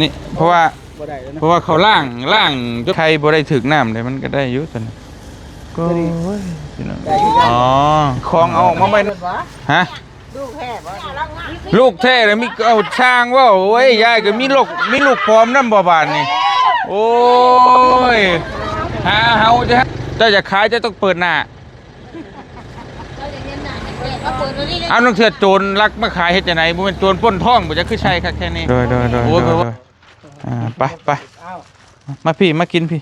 ນີ້ ເພາະວ່າ ບໍ່ໄດ້ແລ້ວນະ ເພາະວ່າເຂົາລ້າງ ລ້າງຈົນໄຂ່ບໍ່ໄດ້ຖືກນ້ຳເດ້ ມັນກໍໄດ້ຢູ່ຕົວນີ້. ໂອ້ຍ ພີ່ນ້ອງ ໄດ້ຢູ່ ອໍ ຂອງເອົາອອກມາໄວ້ ຮະ? ລູກແທ້ບໍ່? ລູກແທ້ລະມີ ເອົາ ຊ່າງເວົ້າ. ໂອ້ຍ ຍາຍກໍມີລູກ ມີລູກປອມນຳບໍ່ບາດນີ້? ໂອ້ຍ ຫາເຮົາເດ້. ເຈົ້າຢາກຂາຍ ເຈົ້າຕ້ອງເປີດໜ້າ. ເອົາ ລາງເທື່ອໂຈນລັກມາຂາຍເຮັດຈັ່ງໃດ? ບໍ່ແມ່ນໂຈນປຸ້ນທອງບໍ່? ຈັກຄືໃສ່ຄັກແທ້ນີ້. ໂດຍ ໂດຍ ໂດຍ ໂອ້ຍ ໂດຍ ໂດຍ ອ່າ ໄປ ໄປ ມາພີ່ ມາກິນພີ່.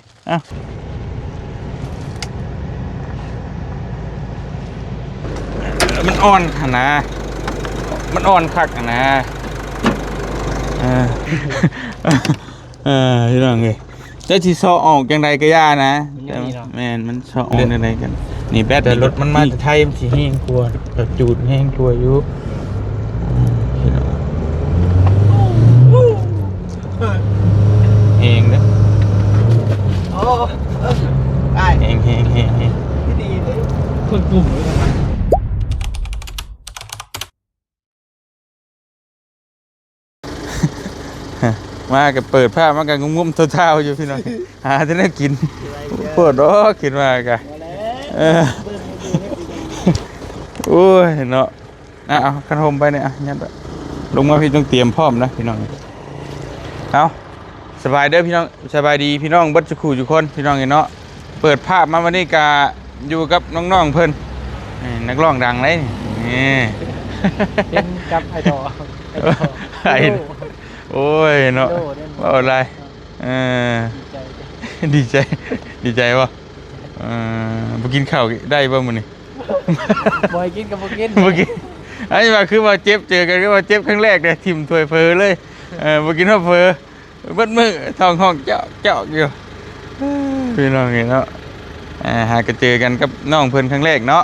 ເອົ້າ ມັນອ່ອນຫັ້ນນະ ມັນອ່ອນຄັກຫັ້ນນະ. ເອີ ເອີ ພີ່ນ້ອງເອີຍ ເຈົ້າຊິເຊາະອອກຈັ່ງໃດກໍຢ່ານະ. ມັນຍັງມີເນາະ ແມ່ນ ມັນເຊາະອອກຈັ່ງໃດກັນ. ນີ້ແບັດ ແຕ່ລົດມັນມາແຕ່ໄທ ມັນຊິແຮງກວ່າ ແບບຈູດແຮງກວ່າຢູ່. ແຮງເດ້ ໂອ້ ເອີ ອ້າຍ ແຮງ ແຮງ ແຮງ ແຮງ ດີເດ້ ຄົນກຸ່ມເລີຍນະ. ມາກໍເປີດພາບມາກໍງຸ້ມໆທ້າວໆຢູ່ພີ່ນ້ອງ ຫາແຕ່ແນວກິນ. ປວດດອກ ຄິດວ່າກະ ເອີ ໂອ້ຍເນາະ. ອ່ະ ເອົາຄັນຮົ່ມໄປນີ້ ອ່ະ ຍັດໄວ້. ລົງມາພີ່ຕ້ອງຕຽມພ້ອມນະພີ່ນ້ອງ. ເອົາ ສະບາຍເດີພີ່ນ້ອງ ສະບາຍດີພີ່ນ້ອງເບິດສູ່ຄູ່ສູ່ຄົນ ພີ່ນ້ອງເອີຍເນາະ. ເປີດພາບມາວັນນີ້ກະຢູ່ກັບນ້ອງໆເພິ່ນ ນີ້ນັກຮ້ອງດັງເດ້ນີ້ ນີ້ ເປັນກັບໄອດອລ ໄອດອລ ໂອ້ຍເນາະ ເປັນໂດເດ້ ເວົ້າຫຼາຍ. ເອີ ດີໃຈ ດີໃຈ ດີໃຈບໍ່? ເອີ ບໍ່ກິນເຂົ້າໄດ້ບໍ່ມື້ນີ້? ບໍ່ໃຫ້ກິນກໍບໍ່ກິນ ບໍ່ກິນ. ອັນນີ້ວ່າຄືວ່າເຈັບ ເຈີກັນຄືວ່າເຈັບຄັ້ງແລກເດ້ ຖິ້ມຖ້ວຍເຝີເລີຍ. ເອີ ບໍ່ກິນຮອດເຝີ ເບິດມື້ທ້ອງຮ້ອງຈອກໆຢູ່ ພີ່ນ້ອງເອີຍເນາະ. ອ່າ ຫາກະເຈີກັນກັບນ້ອງເພິ່ນຄັ້ງແລກເນາະ.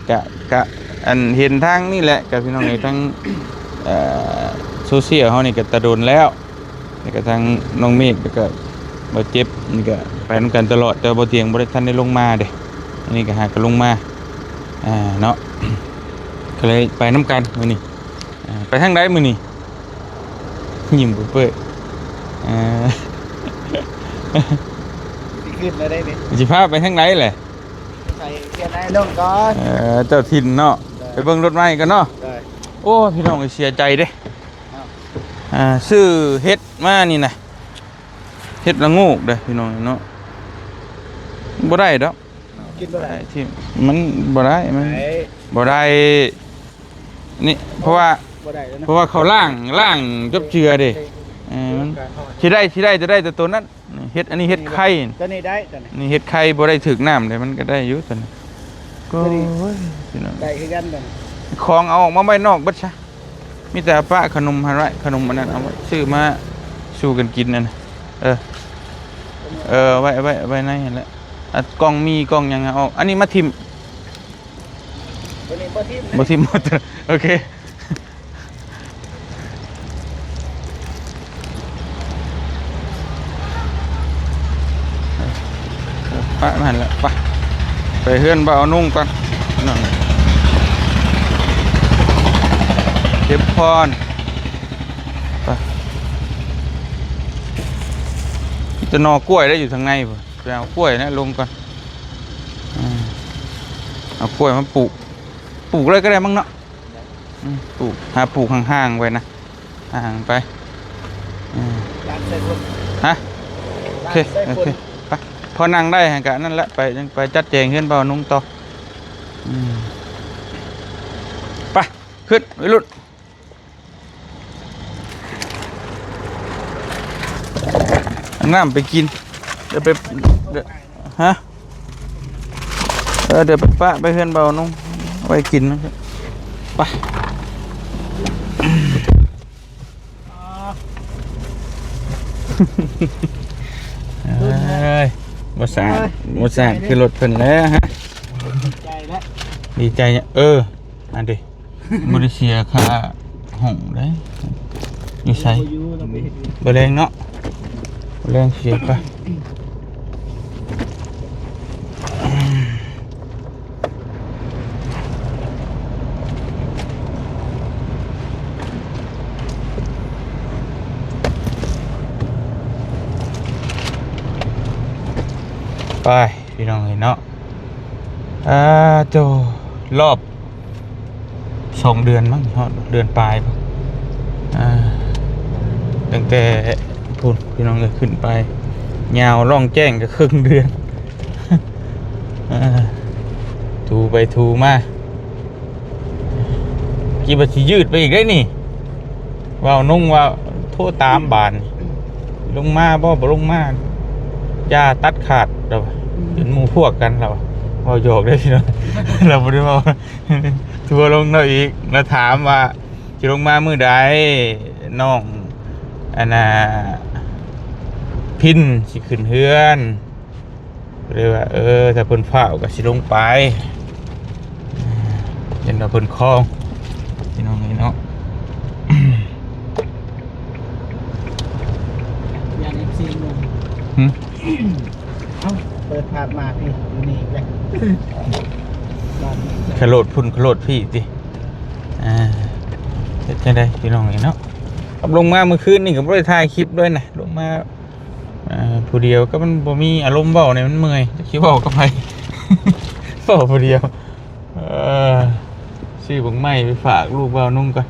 ກະ ກະ ອັນ ເຫັນທາງນີ້ແຫຼະ ກະພີ່ນ້ອງເອີຍ ທາງ ເອີ ໂຊຊຽວເຮົານີ້ກະຕະດົນແລ້ວ. ແລ້ວກະທາງນ້ອງເມກ ແລ້ວກະບ່າວເຈັບນີ້ກະໄປນຳກັນຕະຫຼອດ ແຕ່ວ່າບ່າວຕຽງບໍ່ໄດ້ ທັນໄດ້ລົງມາເດ້. ອັນນີ້ກະຫາກະລົງມາ ອ່າ ເນາະ ກະເລີຍໄປນຳກັນມື້ນີ້. ອ່າ ໄປທາງໃດມື້ນີ້? ຍິ້ມເປີ້ຍໆ ເອີ ຊິຂຶ້ນແລ້ວໄດ໋ນີ້ ຊິພາໄປທາງໃດແຫຼະ? ໃສ່ເກຍໃນລົງກ່ອນ ເອີ ເຈົ້າຖິ່ນເນາະ ໄປເບິ່ງລົດໃໝ່ກ່ອນເນາະ. ໂອ້ ພີ່ນ້ອງເອີຍ ເສຍໃຈເດ້. ອ່າ ຊື້ເຫັດມານີ້ນະ ເຫັດລະໂງກເດ້ພີ່ນ້ອງເນາະ ບໍ່ໄດ້ດອກ ກິນບໍ່ໄດ້ ທີ່ມັນບໍ່ໄດ້ ມັນບໍ່ໄດ້. ນີ້ ເພາະວ່າ ບໍ່ໄດ້ແລ້ວນະ ເພາະວ່າເຂົາລ້າງ ລ້າງຈົບເຈືອເດ້. ເອີ ມັນຊິໄດ້ ຊິໄດ້ ຈະໄດ້ແຕ່ໂຕນັ້ນ. ເຫັດ ອັນນີ້ເຫັດໄຂ່ ໂຕນີ້ໄດ້ ໂຕນີ້ ນີ້ເຫັດໄຂ່ບໍ່ໄດ້ຖືກນ້ຳເດ້ ມັນກໍໄດ້ຢູ່ໂຕນີ້. ໂອ້ຍ ພີ່ນ້ອງ ໄດ້ຄືກັນໂຕນີ້ ຂອງເອົາອອກມາໄວ້ນອກເບິດຊະ. ມີແຕ່ປະຂະໜົມຫັ້ນໄວ້ ຂະໜົມອັນນັ້ນເອົາໄວ້ ຊື້ມາສູ່ກັນກິນນັ້ນ. ເອີ ເອີ ໄວ້ ໄວ້ ໄວ້ໃນຫັ້ນແຫຼະ. ອ່ະ ກ່ອງໝີ່ກ່ອງຫຍັງເອົາອອກ ອັນນີ້ມາຖິ້ມ ໂຕນີ້ບໍ່ຖິ້ມ ບໍ່ຖິ້ມ. ໂອເຄ ປະມັນລະ ໄປ ໄປເຮືອນບ່າວນຸ່ງກ່ອນ ເກັບພອນ. ໄປ ມີແຕ່ໜໍ່ກ້ວຍໄດ້ຢູ່ທາງໃນພຸ້ນ ໄປເອົາກ້ວຍນະລົງກ່ອນ. ອືມ ເອົາກ້ວຍມາປູກ ປູກເລີຍກໍໄດ້ມັ້ງເນາະ. ອືມ ປູກ ຫາປູກຫ່າງໆໄວ້ນະ ຫ່າງໄປ. ອືມ ຮະ ໂອເຄ ໂອເຄ ໄປ ພໍນັ່ງໄດ້ຫັ້ນກະນັ້ນແຫຼະ ໄປ ໄປຈັດແຈງເຮືອນບ່າວນຸ່ງຕໍ່. ອືມ ໄປ ຂຶ້ນໄປລຸ້ນ ນ້ຳໄປກິນ ດຽວໄປ ດຽວ ຮະ ເອີ ດຽວໄປປະໄປເຮືອນບ່າວນຸ່ງ ໄວ້ກິນນະ. ໄປ ເອີຍ ບໍ່ສາດ ບໍ່ສາດຄືລົດເພິ່ນແລ້ວຮະ. ດີໃຈແລ້ວ ດີໃຈ ເອີ ອັນນີ້ ບໍ່ໄດ້ເສຍຄ່າຫ້ອງເດ້. ຢູ່ໃສ? ບໍ່ຢູ່ ລາວໄປເຮັດຢູ່ ບໍ່ແລງເນາະ ບໍ່ແລງເສຍໄປ. ເ ໄປພີ່ນ້ອງເອີຍເນາະ ອ່າ ໂຕ ລອບສອງເດືອນມັ້ງ ຮອດເດືອນປາຍບໍ່ ອ່າ ຕັ້ງແຕ່ພຸ້ນພີ່ນ້ອງເອີຍ ຂຶ້ນໄປ ຍາວລ່ອງແຈ້ງກໍເຄິ່ງເດືອນ ອ່າ ຖູໄປຖູມາ ຄິດວ່າຊິຍືດໄປອີກເດ້ນີ້ ເວົ້ານຸ່ງວ່າໂທຕາມບາດນີ້ ລົງມາບໍ່ ບໍ່ລົງມາ ຢ່າຕັດຂາດ ລາວວ່າ ເປັນໝູ່ພວກກັນ ລາວວ່າ ເວົ້າຫຍອກເດ້ພີ່ນ້ອງ ລາວບໍ່ໄດ້ເວົ້າ ທົວລົງລາວອີກ ລາວຖາມວ່າຊິລົງມາມື້ໃດ ນ້ອງ ອັນນ່າ ພິນຊິຂຶ້ນເຮືອນ. ກໍເລີຍວ່າ ເອີ ຖ້າເພິ່ນຟ້າວກໍຊິລົງໄປ ເຫັນວ່າເພິ່ນຄອງ ພີ່ນ້ອງເອີຍເນາະ ຢ້ານເອັຟຊີງົງ ຫຶ ເອົ້າ ເປີດພາບມາພີ້ ຢູ່ນີ້ອີກແລ້ວ ຂະໂລດພຸ້ນຂະໂລດພີ້ຕິ ອ່າ ເຮັດຈັ່ງໃດພີ່ນ້ອງເອີຍເນາະ ກັບລົງມາມື້ຄືນນີ້ກໍບໍ່ໄດ້ຖ່າຍຄລິບດ້ວຍນະ ລົງມາ ອ່າ ຜູ້ດຽວກໍມັນບໍ່ມີອາລົມເວົ້ານີ້ ມັນເມື່ອຍ ຈັກຊິເວົ້າກັບໃຜ ເວົ້າຜູ້ດຽວ ເອີ ຊື້ບັກໄມ້ໄປຝາກລູກບ່າວນຸ່ງກ່ອນ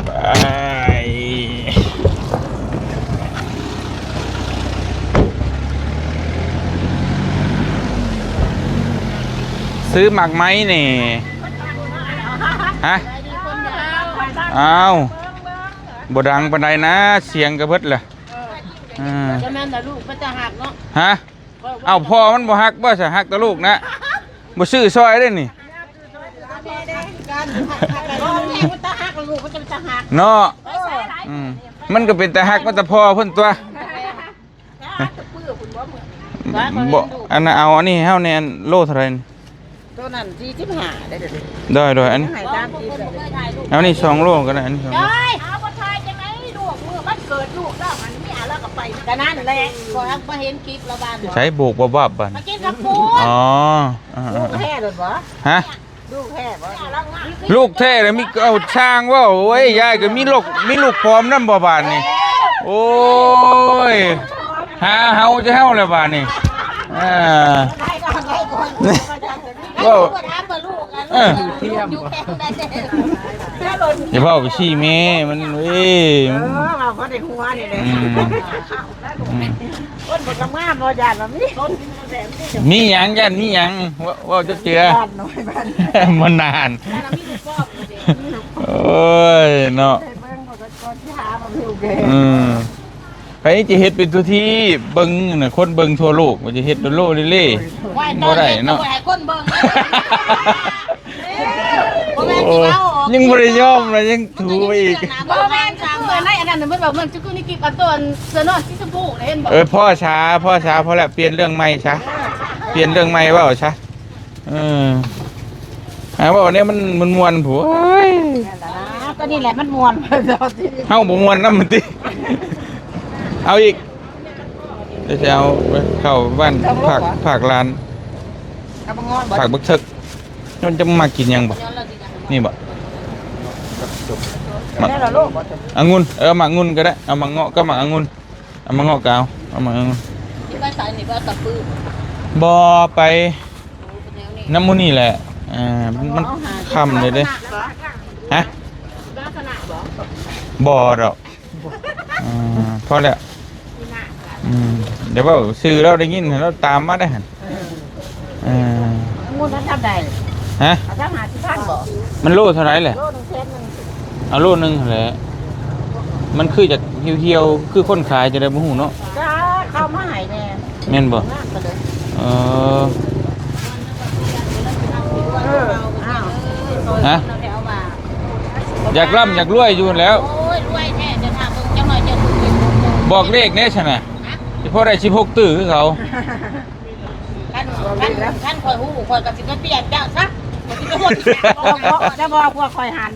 ໄປ ຊື້ໝາກໄມ້ນີ້ ຮະ ອ້າວ ບໍ່ດັງປານໃດນະ ສຽງກໍເບິດລະ ເອີ ອ່າ ຈະແມ່ນລະລູກເປັນຕາຮັກເນາະ ຮະ ເອົາ ພໍ່ມັນບໍ່ຮັກບໍ່ຊະ ຮັກແຕ່ລູກນະ ບໍ່ຊື້ຊ່ອຍເດ້ນີ້ ເນາະ ອືມ ມັນກໍເປັນຕາຮັກມາແຕ່ພໍ່ເພິ່ນຕົວະ ບໍ່ ອັນນັ້ນ ເອົາອັນນີ້ໃຫ້ເຮົາແດ່ ອັນໂລເທົ່າໃດນີ້? ໂຕນັ້ນສີ່ສິບຫ້າໄດ້ເດີ ໂດຍໆ ອັນນີ້ໃຫ້ສາມສິບ ເອົານີ້ສອງໂລກໍໄດ້ ອັນນີ້ສອງໂລ ເອົາບໍ່ຖ່າຍຈັ່ງໃດລູກ ມື້ວັນເກີດລູກລາວຫັ້ນ ເມຍລາວກໍໄປນຳ ກໍນັ້ນແຫຼະ ຂ້ອຍມາເຫັນຄລິບລາວບາດ ໃສໂບກບັບໆບາດ ມາກິນກັບປູ ອໍ ເອີໆ ແທ້ໂລດບໍ່? ຮະ? ລູກແທ້ບໍ່? ລູກແທ້ລະມີ ເອົາ ຊ່າງເວົ້າ ໂອ້ຍ ຍາຍກໍມີລູກ ມີລູກປອມນຳບໍ່ບາດນີ້? ໂອ້ຍ ຫາເຮົາຈະເຮົາແລ້ວບາດນີ້ ອ່າ ເວົ້າ ເອີ ຢ່າເວົ້າໄປຊີ້ແມ່ ມັນ ເອີຍ ມັນ ເອີ ວ່າພໍໄດ້ຫົວນີ້ແຫຼະ ອືມ ອືມ ຄົນບໍ່ງາມບໍ່ຢ້ານວ່າມີ ມີຫຍັງ ຢ້ານມີຫຍັງ ເວົ້າ ເວົ້າຈັກເທື່ອ ບ້ານນ້ອຍບ້ານ ບໍ່ນານ ໂອ້ຍເນາະ ໄດ້ເບິ່ງບໍ່ ກ່ອນຊິຫາມາຢູ່ແກ່ ອືມ ໃຜຈະເຮັດເປັນທຸກທີ່ ເບິ່ງນະ ຄົນເບິ່ງທົ່ວໂລກ ວ່າຈະເຮັດໂລເລ ບໍ່ໄດ້ເນາະ ບໍ່ໃຫ້ຄົນເບິ່ງ ບໍ່ແມ່ນຊິເວົ້າອອກ ຍັງບໍ່ໄດ້ຍອມເລີຍ ຍັງຖູໄປອີກ ບໍ່ແມ່ນ ຄືໃນອັນນັ້ນ ມັນແບບ ມັນຈະຄືໃນຄລິບອັນໂຕ ອັນເສື້ອນອນສີຊຳພູນະ ເຫັນບໍ່? ເອີ ພໍຊາ ພໍຊາ ພໍແລ້ວ ປ່ຽນເລື່ອງໃໝ່ຊະ ປ່ຽນເລື່ອງໃໝ່ເວົ້າຊະ ເອີ ຫາເວົ້າແນວມັນມ່ວນໆ ໂອ້ຍ ນັ້ນລະ ຕົວນີ້ແຫຼະມັນມ່ວນ ເຮົາບໍ່ມ່ວນນຳມັນຕິ ເອົາອີກ ດຽວຊິເອົາໄປເຂົ້າບ້ານ ສອງໂລ ຝາກ ບໍ່? ຝາກຫຼານ ເອົາບັກງອນບໍ່? ຝາກບັກເຖິກ ມັນຈະມັກກິນຫຍັງບໍ່? ນີ້ບໍ່? ໝາກ ແມ່ນລະໂລບໍ່? ອະງຸ່ນ ເອີ ໝາກງຸ່ນກໍໄດ້ ເອົາໝາກເງາະກັບໝາກອະງຸ່ນ ເອົາໝາກເງາະກໍເອົາ ເອົາໝາກອະງຸ່ນ ຊິໄປໃສນີ້? ໄປເອົາຕະປື ບໍ່ ໄປ ໂອ້ ໄປແຖວນີ້ ນຳໝູ່ນີ້ແຫຼະ ເອີ ມັນ ມັນຄ່ຳເລີຍເດ້ ຮະ? ບໍ່ດອກ ອ່າ ພໍແລ້ວ ອືມ ດຽວເວົ້າຊື່ລາວໄດ້ຍິນ ລາວຕາມມາໄດ້ຫັ້ນ ເອີ ເອີ ງວດນັ້ນທຳໃດ ຮະ? ເອົາທັງຫ້າສິບພັນບໍ່? ມັນໂລເທົ່າໃດແຫຼະ? ໂລໜຶ່ງແສນໜຶ່ງ ເອົາໂລໜຶ່ງຫັ້ນແຫຼະ ມັນຄືຈະຫ່ຽວໆ ຄືຄົນຂາຍຈັ່ງໃດບໍ່ຮູ້ເນາະ ຈ້າ ເຂົາມາໃຫ້ແດ່ ແມ່ນບໍ່? ເອີ ເອີ ອ້າວ ຮະ? ຢາກລ່ຳຢາກລວຍຢູ່ແລ້ວ ໂອ້ຍ ລວຍແທ້ ຈະຖ້າເບິ່ງຈັກໜ້ອຍຈະຖືກເປັນ ບອກເລກແດ່ຊັ້ນນະ ຊິພໍໄດ້ສິບຫົກຕື້ຄືເຂົາ ຄັນ ຄັນ ຄັນຂ້ອຍຮູ້ ຂ້ອຍກໍຊິໄປປ່ຽນເຈົ້າຊະ ຂ້ອຍຊິໄປຫົວ ຈະບອກພວກຂ້ອຍຫັ້ນ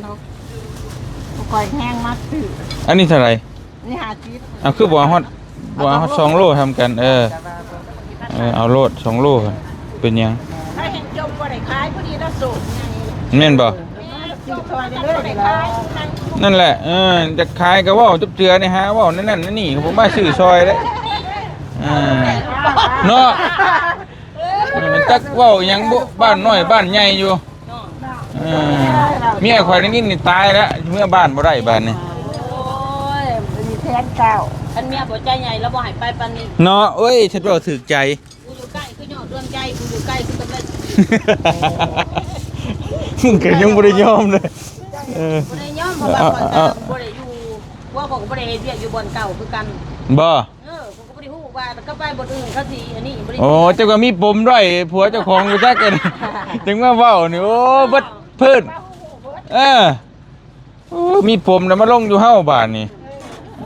ພວກຂ້ອຍແຮງມາຊື້ ອັນນີ້ເທົ່າໃດ? ນີ້ຫ້າສິບ ເອົາ ຄືບໍ່ເອົາຮອດ ບໍ່ເອົາຮອດສອງໂລທຳກັນ ເອີ ເອີ ເອົາໂລດສອງໂລ ເປັນຫຍັງ? ຖ້າເຫັນຈົມບໍ່ໄດ້ຂາຍ ພໍດີລະໂສດໃຫຍ່ ແມ່ນບໍ່? ແມ່ນ ຈົມບໍ່ໄດ້ຂາຍ ນັ້ນແຫຼະ ເອີ ຢາກຂາຍກໍເວົ້າຈັບເທື່ອນີ້ ຫາເວົ້າແນວນັ້ນແນວນີ້ ບໍ່ມາຊື້ຊ່ອຍເດ້ ເອີ ອ່າ ເນາະ ເອີ ຈັກເວົ້າຫຍັງບຸ ບ້ານນ້ອຍບ້ານໃຫຍ່ຢູ່. ເອີ ເມຍຂ້ອຍໄດ້ຍິນນີ້ຕາຍແລ້ວ ເມືອບ້ານບໍ່ໄດ້ບາດນີ້. ໂອ້ຍ ມີແສນເກົ້າ ຄັນເມຍບໍ່ໃຈໃຫຍ່ລະບໍ່ໃຫ້ໄປປານນີ້ເນາະ. ໂອ້ຍ ເຮັດເວົ້າຖືກໃຈ. ກູຢູ່ໃກ້ຄືຍອດດວງໃຈ ກູຢູ່ໄກຄືກຳໄລ. ມຶງກໍຍັງບໍ່ໄດ້ຍອມເລີຍ. ເອີ ບໍ່ໄດ້ຍອມ ເພາະວ່າຂ້ອຍກໍບໍ່ໄດ້ຢູ່ ຜົວຂ້ອຍກໍບໍ່ໄດ້ເຮັດວຽກຢູ່ບ່ອນເກົ່າຄືກັນ. ບໍ່? ເອີ ຂ້ອຍກໍບໍ່ໄດ້ຮູ້ວ່າເຂົາໄປບ່ອນອື່ນເຂົາຊິອັນນີ້ ບໍ່ໄດ້. ໂອ້ ເຈົ້າກໍມີປົມດ້ອຍຜົວເຈົ້າຂອງຢູ່ຈັກອັນ ຈຶ່ງມາເວົ້ານີ້. ໂອ້ ເບິດເພີ້ນ ເອີ. ໂອ້ ມີປົມແລ້ວມາລົງຢູ່ເຮົາບາດນີ້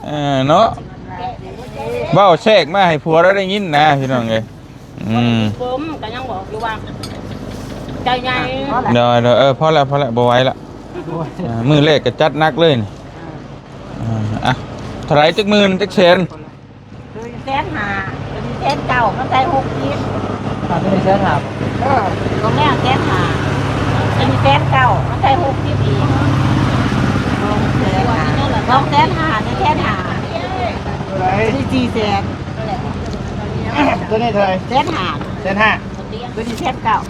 ເອີ ເນາະ ເວົ້າແຊກມາໃຫ້ຜົວລາວໄດ້ຍິນນະ ພີ່ນ້ອງເອີຍ. ອືມ ປົມກໍຍັງບອກຢູ່ວ່າໃຈໃຫຍ່. ໂດຍໆ ເອີ ພໍແລ້ວ ພໍແລ້ວ ບໍ່ໄຫວລະ. ເອີ ມື້ແລກກໍຈັດໜັກເລີຍນີ້. ເອີ ອ່ະ ເທົ່າໃດ ຈັກໝື່ນ ຈັກແສນ? ໂຕນີ້ແສນຫ້າ ໂຕນີ້ແສນເກົ້າ ມັນໃສ່ຫົກສິບ. ອ່າ ໂຕນີ້ແສນຫ້າ ເອີ ຕົວແມ່ແສນຫ້າ ໂຕນີ້ແສນເກົ້າ ມັນໃສ່ຫົກສິບອີກ. ສອງແສນຫ້າ ສອງແສນຫ້າ ນີ້ແສນຫ້າ ໂຕໃດ ໂຕນີ້ສີ່ແສນ. ໂຕນີ້ເທົ່າໃດ? ແສນຫ້າ ແສນຫ້າ ໂຕນີ້ແສນເກົ້າ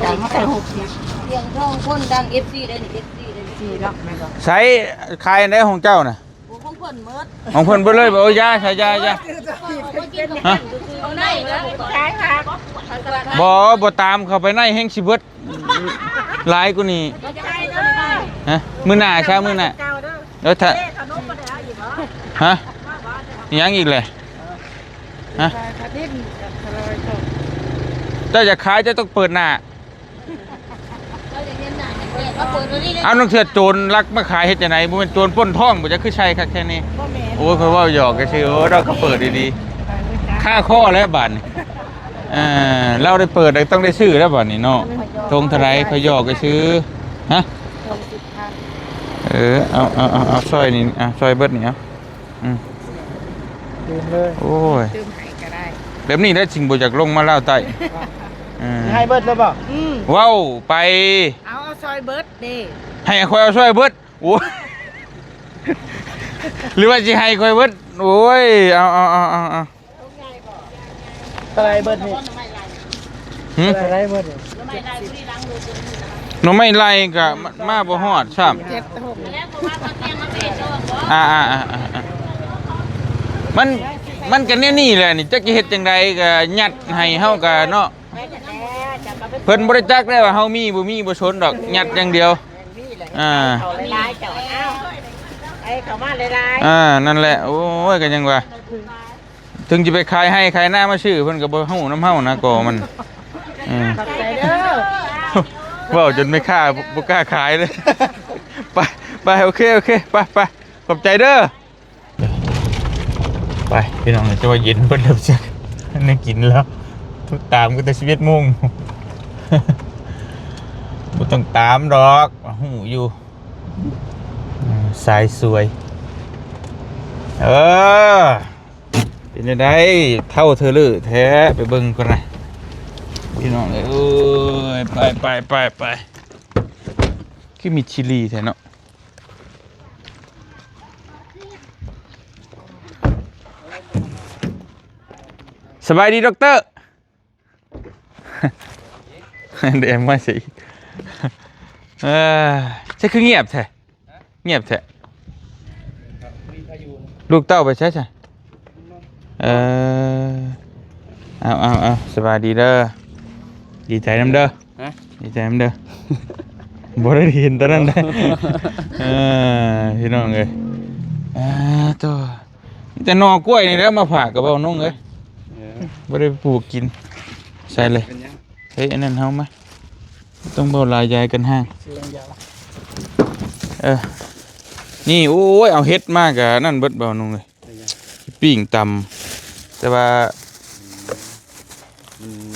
ຈາກມັນໃສ່ຫົກສິບ. ສຽງທອງຄົນດັງ ເອັຟຊີ ເດ້ນີ້ ເອັຟຊີ ເດ້ນີ້ ເອັຟຊີ ເນາະ ແມ່ນບໍ່? ໃສ ຂາຍອັນໃດຂອງເຈົ້ານະ? ໂອ້ ຂອງເພິ່ນໝົດ ຂອງເພິ່ນເບິດເລີຍ. ໂອ້ ຢ່າ ຊະ ຢ່າ ຢ່າ. ຮະ? ບໍ່ ບໍ່ຕາມເຂົ້າໄປໃນ ແຮ່ງຊິເບິດຫຼາຍກວ່ານີ້. ຮະ? ມື້ໜ້າຊະ ມື້ໜ້າ. ເອີ ຖ້າ ຮະ? ຫຍັງອີກແຫຼະ? ຮະ? ເຈົ້າຢາກຂາຍ ເຈົ້າຕ້ອງເປີດໜ້າ. ເອົາ ລາງເທື່ອໂຈນລັກມາຂາຍເຮັດຈັ່ງໃດ? ບໍ່ແມ່ນໂຈນປຸ້ນທອງບໍ່? ຈັກຄືໃສ່ຄັກແທ້ນີ້. ໂອ້ຍ ຂ້ອຍເວົ້າຫຍອກຊື່ໆ. ໂອ້ ລາວກໍເປີດດີໆ ຄາຄໍແລ້ວບາດນີ້. ເອີ ລາວໄດ້ເປີດ ຕ້ອງໄດ້ຊື້ແລ້ວບາດນີ້ເນາະ. ຖົງເທົ່າໃດ? ຂ້ອຍຫຍອກຊື່ໆ. ຮະ? ເອີ ເອົາ ເອົາ ເອົາ ເອົາ ຊ່ອຍນີ້ ອ່ະ ຊ່ອຍເບິດນີ້ ເອົາ. ອືມ ຕື່ມເລີຍ. ໂອ້ຍ ຕື່ມໃຫ້ກໍໄດ້. ແບບນີ້ແຫຼະຈຶ່ງບໍ່ຢາກລົງມາລາວໃຕ້. ເອີ ຊິໃຫ້ເບິດແລ້ວບໍ່? ອືມ ເວົ້າໄປ. ເອົາ ເອົາຊ່ອຍເບິດເດ້. ໃຫ້ຂ້ອຍເອົາຊ່ອຍເບິດ? ໂອ້ຍ ຫຼືວ່າຊິໃຫ້ຂ້ອຍເບິດ? ໂອ້ຍ ເອົາ ເອົາ ເອົາ ເອົາ. ເທົ່າໃດເບິດນີ້? ຫື? ເທົ່າໃດເບິດນີ້? ໜໍ່ໄມ້ໄລ່ກໍມາ ມາບໍ່ຮອດຊ້ຳ. ອ່າໆໆໆ ມັນ ມັນກໍແນວນີ້ແຫຼະນີ້ ຈັກຊິເຮັດຈັ່ງໃດ ກໍຍັດໃຫ້ເຮົາກໍເນາະ. ເພິ່ນບໍ່ໄດ້ຈັກໄດ້ວ່າເຮົາມີບໍ່ມີ ບໍ່ສົນດອກ ຍັດຢ່າງດຽວ. ອ່າ ເອົາຫຼາຍໆ ເຈົ້າ ເອົາ ໃຫ້ເຂົ້າມາຫຼາຍໆ. ອ່າ ນັ້ນແຫຼະ. ໂອ້ຍ ກໍຍັງວ່າ ເຖິງຊິໄປຂາຍໄຮ່ຂາຍນາມາຊື້ ເພິ່ນກໍບໍ່ຮູ້ນຳເຮົານະ ກໍມັນ. ເອີ ຂອບໃຈເດີ. ເວົ້າຈົນແມ່ຄ້າບໍ່ ບໍ່ກ້າຂາຍເລີຍ. ໄປ ໄປ ໂອເຄ ໂອເຄ ໄປ ໄປ ຂອບໃຈເດີ. ໄປ ພີ່ນ້ອງ ຈະວ່າເຢັນເບິດແລ້ວ ແນວກິນແລ້ວ ຕາມກັນແຕ່ສິບເອັດໂມງ. ບໍ່ຕ້ອງຕາມດອກ ຮູ້ຢູ່ ສາຍສວຍ. ເອີ ເປັນຈັ່ງໃດ ເຖົ້າເທີເລີແທ້ ໄປເບິ່ງກ່ອນນະ ພີ່ນ້ອງເອີຍ. ໂອ້ຍ ໄປ ໄປ ໄປ ໄປ ຄືມິດຊີລີແທ້ເນາະ. ສະບາຍດີ ດັອກເຕີ. ແດມມາໃສ່ອີກ. ເອີ ໃສຄືງຽບແທ້? ງຽບແທ້. ລູກເຕົ້າໄປໃສຊະ? ເອີ ເອົາ ເອົາ ເອົາ ສະບາຍດີເດີ. ດີໃຈນຳເດີ. ຮະ? ດີໃຈນຳເດີ. ບໍ່ໄດ້ເຫັນຕອນນັ້ນເດີ. ເອີ ພີ່ນ້ອງເອີຍ. ອ່າ ໂຕ ມີແຕ່ໜໍ່ກ້ວຍນີ້ແຫຼະມາຝາກກັບເວົ້ານ້ອງເອີຍ. ເອີ ບໍ່ໄດ້ປູກກິນ. ໃສ່ເລີຍ. ເປັນຫຍັງ? ເຮີ້ຍ ອັນນັ້ນເຮົາມາ ຕ້ອງເວົ້າຫຼາຍ ຢາຍກັນຫ່າງ. ເອີ ນີ້ ໂອ້ຍ ເອົາເຫັດມາກະນັ້ນເບິດ ເວົ້ານ້ອງເອີຍ. ເປັນຫຍັງ? ປີ້ງຕຳ ແຕ່ວ່າ ອືມ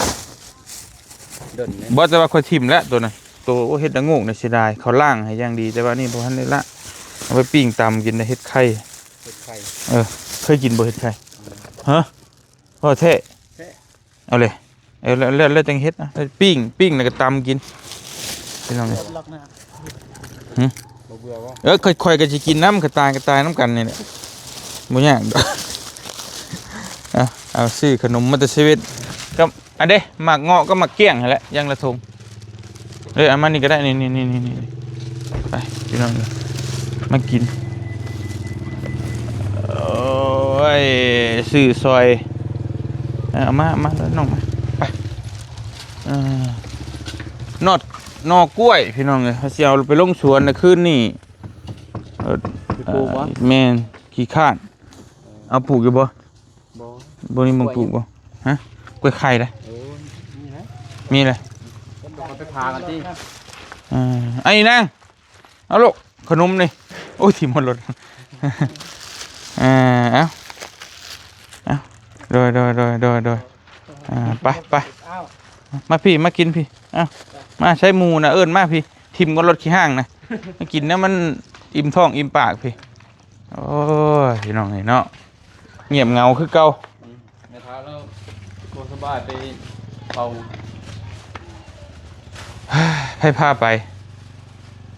ມັນດົນເດ້. ບໍ່ ແຕ່ວ່າຂ້ອຍຖິ້ມແລ້ວໂຕນັ້ນ ໂຕເຫັດລະໂງກນະ ເສຍດາຍ. ເຂົາລ້າງໃຫ້ຢ່າງດີ ແຕ່ວ່ານີ້ບໍ່ທັນໄດ້ລ້າງ. ເອົາໄປປີ້ງຕຳກິນນະ ເຫັດໄຂ່. ເຫັດໄຂ່? ເອີ ເຄີຍກິນບໍ່ເຫັດໄຂ່? ອືມ ຮະ? ເວົ້າແທ້? ແທ້. ເອົາເລີຍ ເອີ ແລ້ວ ແລ້ວ ແລ້ວຈັ່ງເຮັດນະ ປີ້ງ ປີ້ງແລ້ວກໍຕຳກິນ ພີ່ນ້ອງເອີຍ. ຫຶ? ບໍ່ເບື່ອບໍ່? ເອີ ຂ້ອຍ ຂ້ອຍກໍຊິກິນນຳ ກະຕ່າຍ ກະຕ່າຍນຳກັນນີ້ແຫຼະ ບໍ່ຍາກດອກ. ເອົາ ເອົາຊື້ຂະໜົມມາແຕ່ເຊເວັ່ນ ກັບອັນເດ້ ໝາກເງາະກັບໝາກກ້ຽງຫັ້ນແຫຼະ ຢ່າງລະຖົງ. ເອີ ເອົາມານີ້ກໍໄດ້ ນີ້ໆໆ ໄປພີ່ນ້ອງເອີຍ ມາກິນ. ໂອ້ຍ ຊື້ຊ່ອຍ ເອົາມາ ເອົາມານ້ອງມາ ໄປ. ເອີ ໜໍ່ ໜໍ່ກ້ວຍພີ່ນ້ອງເອີຍ ເຮົາຊິເອົາໄປລົງສວນໃນຄືນນີ້. ເອີ ຊິປູກບໍ່? ແມ່ນ ຂີ້ຄ້ານ. ເອົາປູກຢູ່ບໍ່? ບໍ່ ບໍ່ມີໝ່ອງປູກບໍ່? ຮະ ກ້ວຍໄຂ່ເດ້? ເອີ ມີນະ ມີເລີຍ ເພິ່ນບອກວ່າໄປຜ່າກັນຕິ. ເອີ ໄອ້ນາງ ເອົາລູກ ຂະໜົມນີ້ ໂອ້ຍ ຖິ້ມໝົດລົດ. ເອີ ເອົາ ເອົາ ໂດຍ ໂດຍ ໂດຍ ໂດຍ ໂດຍ ອ່າ ໄປ ໄປ ມາພີ່ ມາກິນພີ່ ເອົາ ມາໃຊ້ໝູ່ນະ ເອີ້ນມາພີ່ ຖິ້ມກ່ອນລົດຂີ້ຮ້າງນະ ມາກິນນະ ມັນອີ່ມທ້ອງອີ່ມປາກພີ່. ໂອ້ຍ ພີ່ນ້ອງເອີຍເນາະ ງຽບເຫງົາຄືເກົ່າ. ອືມ ແມ່ທ້າວລາວບໍ່ສະບາຍ ໄປເປົ່າ ໃຜພາໄປ?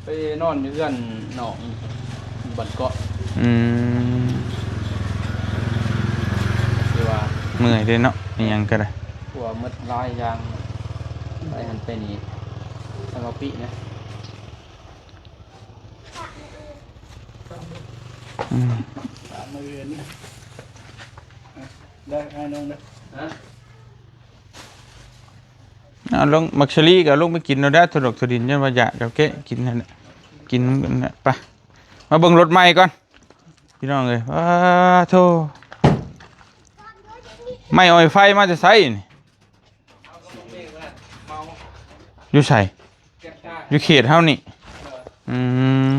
ໄປນອນຢູ່ເຮືອນນ້ອງຢູ່ບ້ານເກາະ. ອືມ ຄືວ່າເມື່ອຍເດ້ເນາະ ອີ່ຫຍັງກໍໄດ້ ຕົວໝົດຫຼາຍຢ່າງ ໄປຫັ້ນໄປນີ້ ສຳລັບປີນະ. ອືມ ໄດ້ ອ້າຍນ້ອງເດີ ຮະ ເອົາລົງ ໝາກສາລີກໍເອົາລົງໄປກິນເອົາເດີ ຖົ່ວດອກຖົ່ວດິນ ຢ້ານວ່າຢາກ ເອົາແກະກິນຫັ້ນແຫຼະ ກິນນຳກັນນະ ໄປ ມາເບິ່ງລົດໃໝ່ກ່ອນ ພີ່ນ້ອງເອີຍ. ປາໂທ້ ໄມ້ອອຍໄຟມາແຕ່ໃສນີ້? ຢູ່ໃສ? ຢູ່ເຂດເຮົານີ້. ອືມ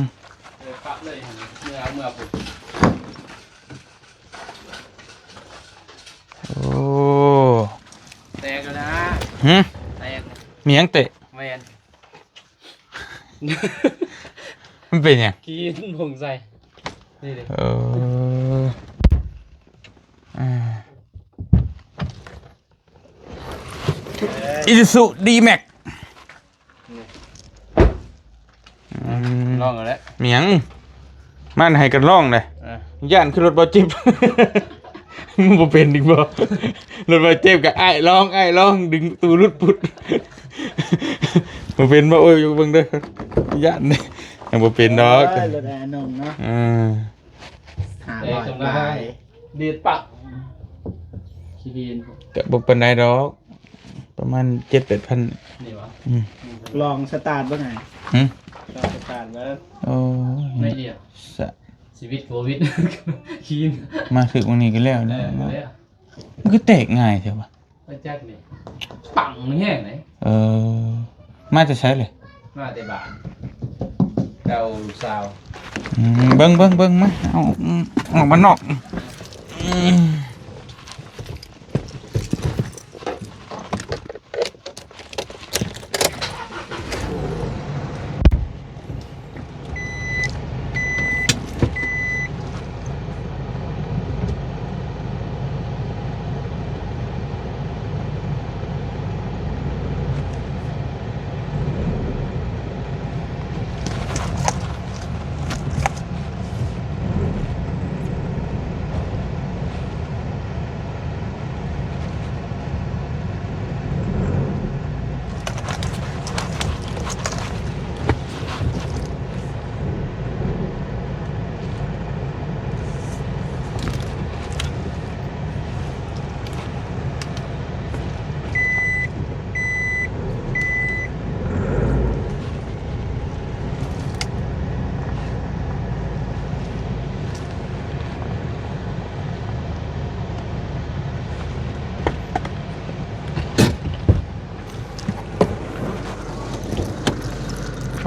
ໂອ້ ແຕກແລ້ວນະ. ຫື? ແຕກ. ມີຫຍັງແຕກ? ແມ່ນ ມັນເປັນຫຍັງ? ຂີ້ມັນຜົງໃສ່ ນີ້ເດ້. ເອີ ອ່າ ອີຊູຊູ ດີແມັກ ນີ້ ອືມ ລອງເອົາແຫຼະ. ມີຫຍັງ? ມັນໃຫ້ກັນລອງເດ້. ເອີ ຢ້ານຄືລົດບໍ່ເຈັບ ບໍ່ເປັນອີກບໍ່? ລົດບໍ່ເຈັບກໍອ້າຍລອງ ອ້າຍລອງ ດຶງຕູຫຼຸດປຸດ ບໍ່ເປັນບໍ່? ໂອ້ຍ ເບິ່ງເດີ ຢ້ານເດ້ ຍັງບໍ່ເປັນດອກ. ເອີ ລົດອ້າຍນ້ອງເນາະ. ເອີ ຫ້າຮ້ອຍປາຍ ດີດປະ ຂີ້ດີນ ກະບໍ່ປານໃດດອກ ປະມານເຈັດແປດພັນນີ້ຫວາ. ອືມ ລອງສະຕາດເບິ່ງຫາ. ຫື? ລອງສະຕາດເບິ່ງ. ໂອ້ຍ ໜ້ອຍດຽວ ສະ ຊີວິດໂຄວິດ ຂີ້ ມາຖືກໝ່ອງນີ້ກໍແລ້ວ. ເອີ ແລ້ວ ແລ້ວ ມັນຄືແຕກງ່າຍແທ້ວະ? ມາຈາກນີ້ ປັງແຮງເດ້. ເອີ ມາແຕ່ໃສເລີຍ? ມາແຕ່ບ້ານເກົ່າລູກສາວ. ອືມ ເບິ່ງ ເບິ່ງ ເບິ່ງ ມາ ເອົາ ອອກມານອກ. ອືມ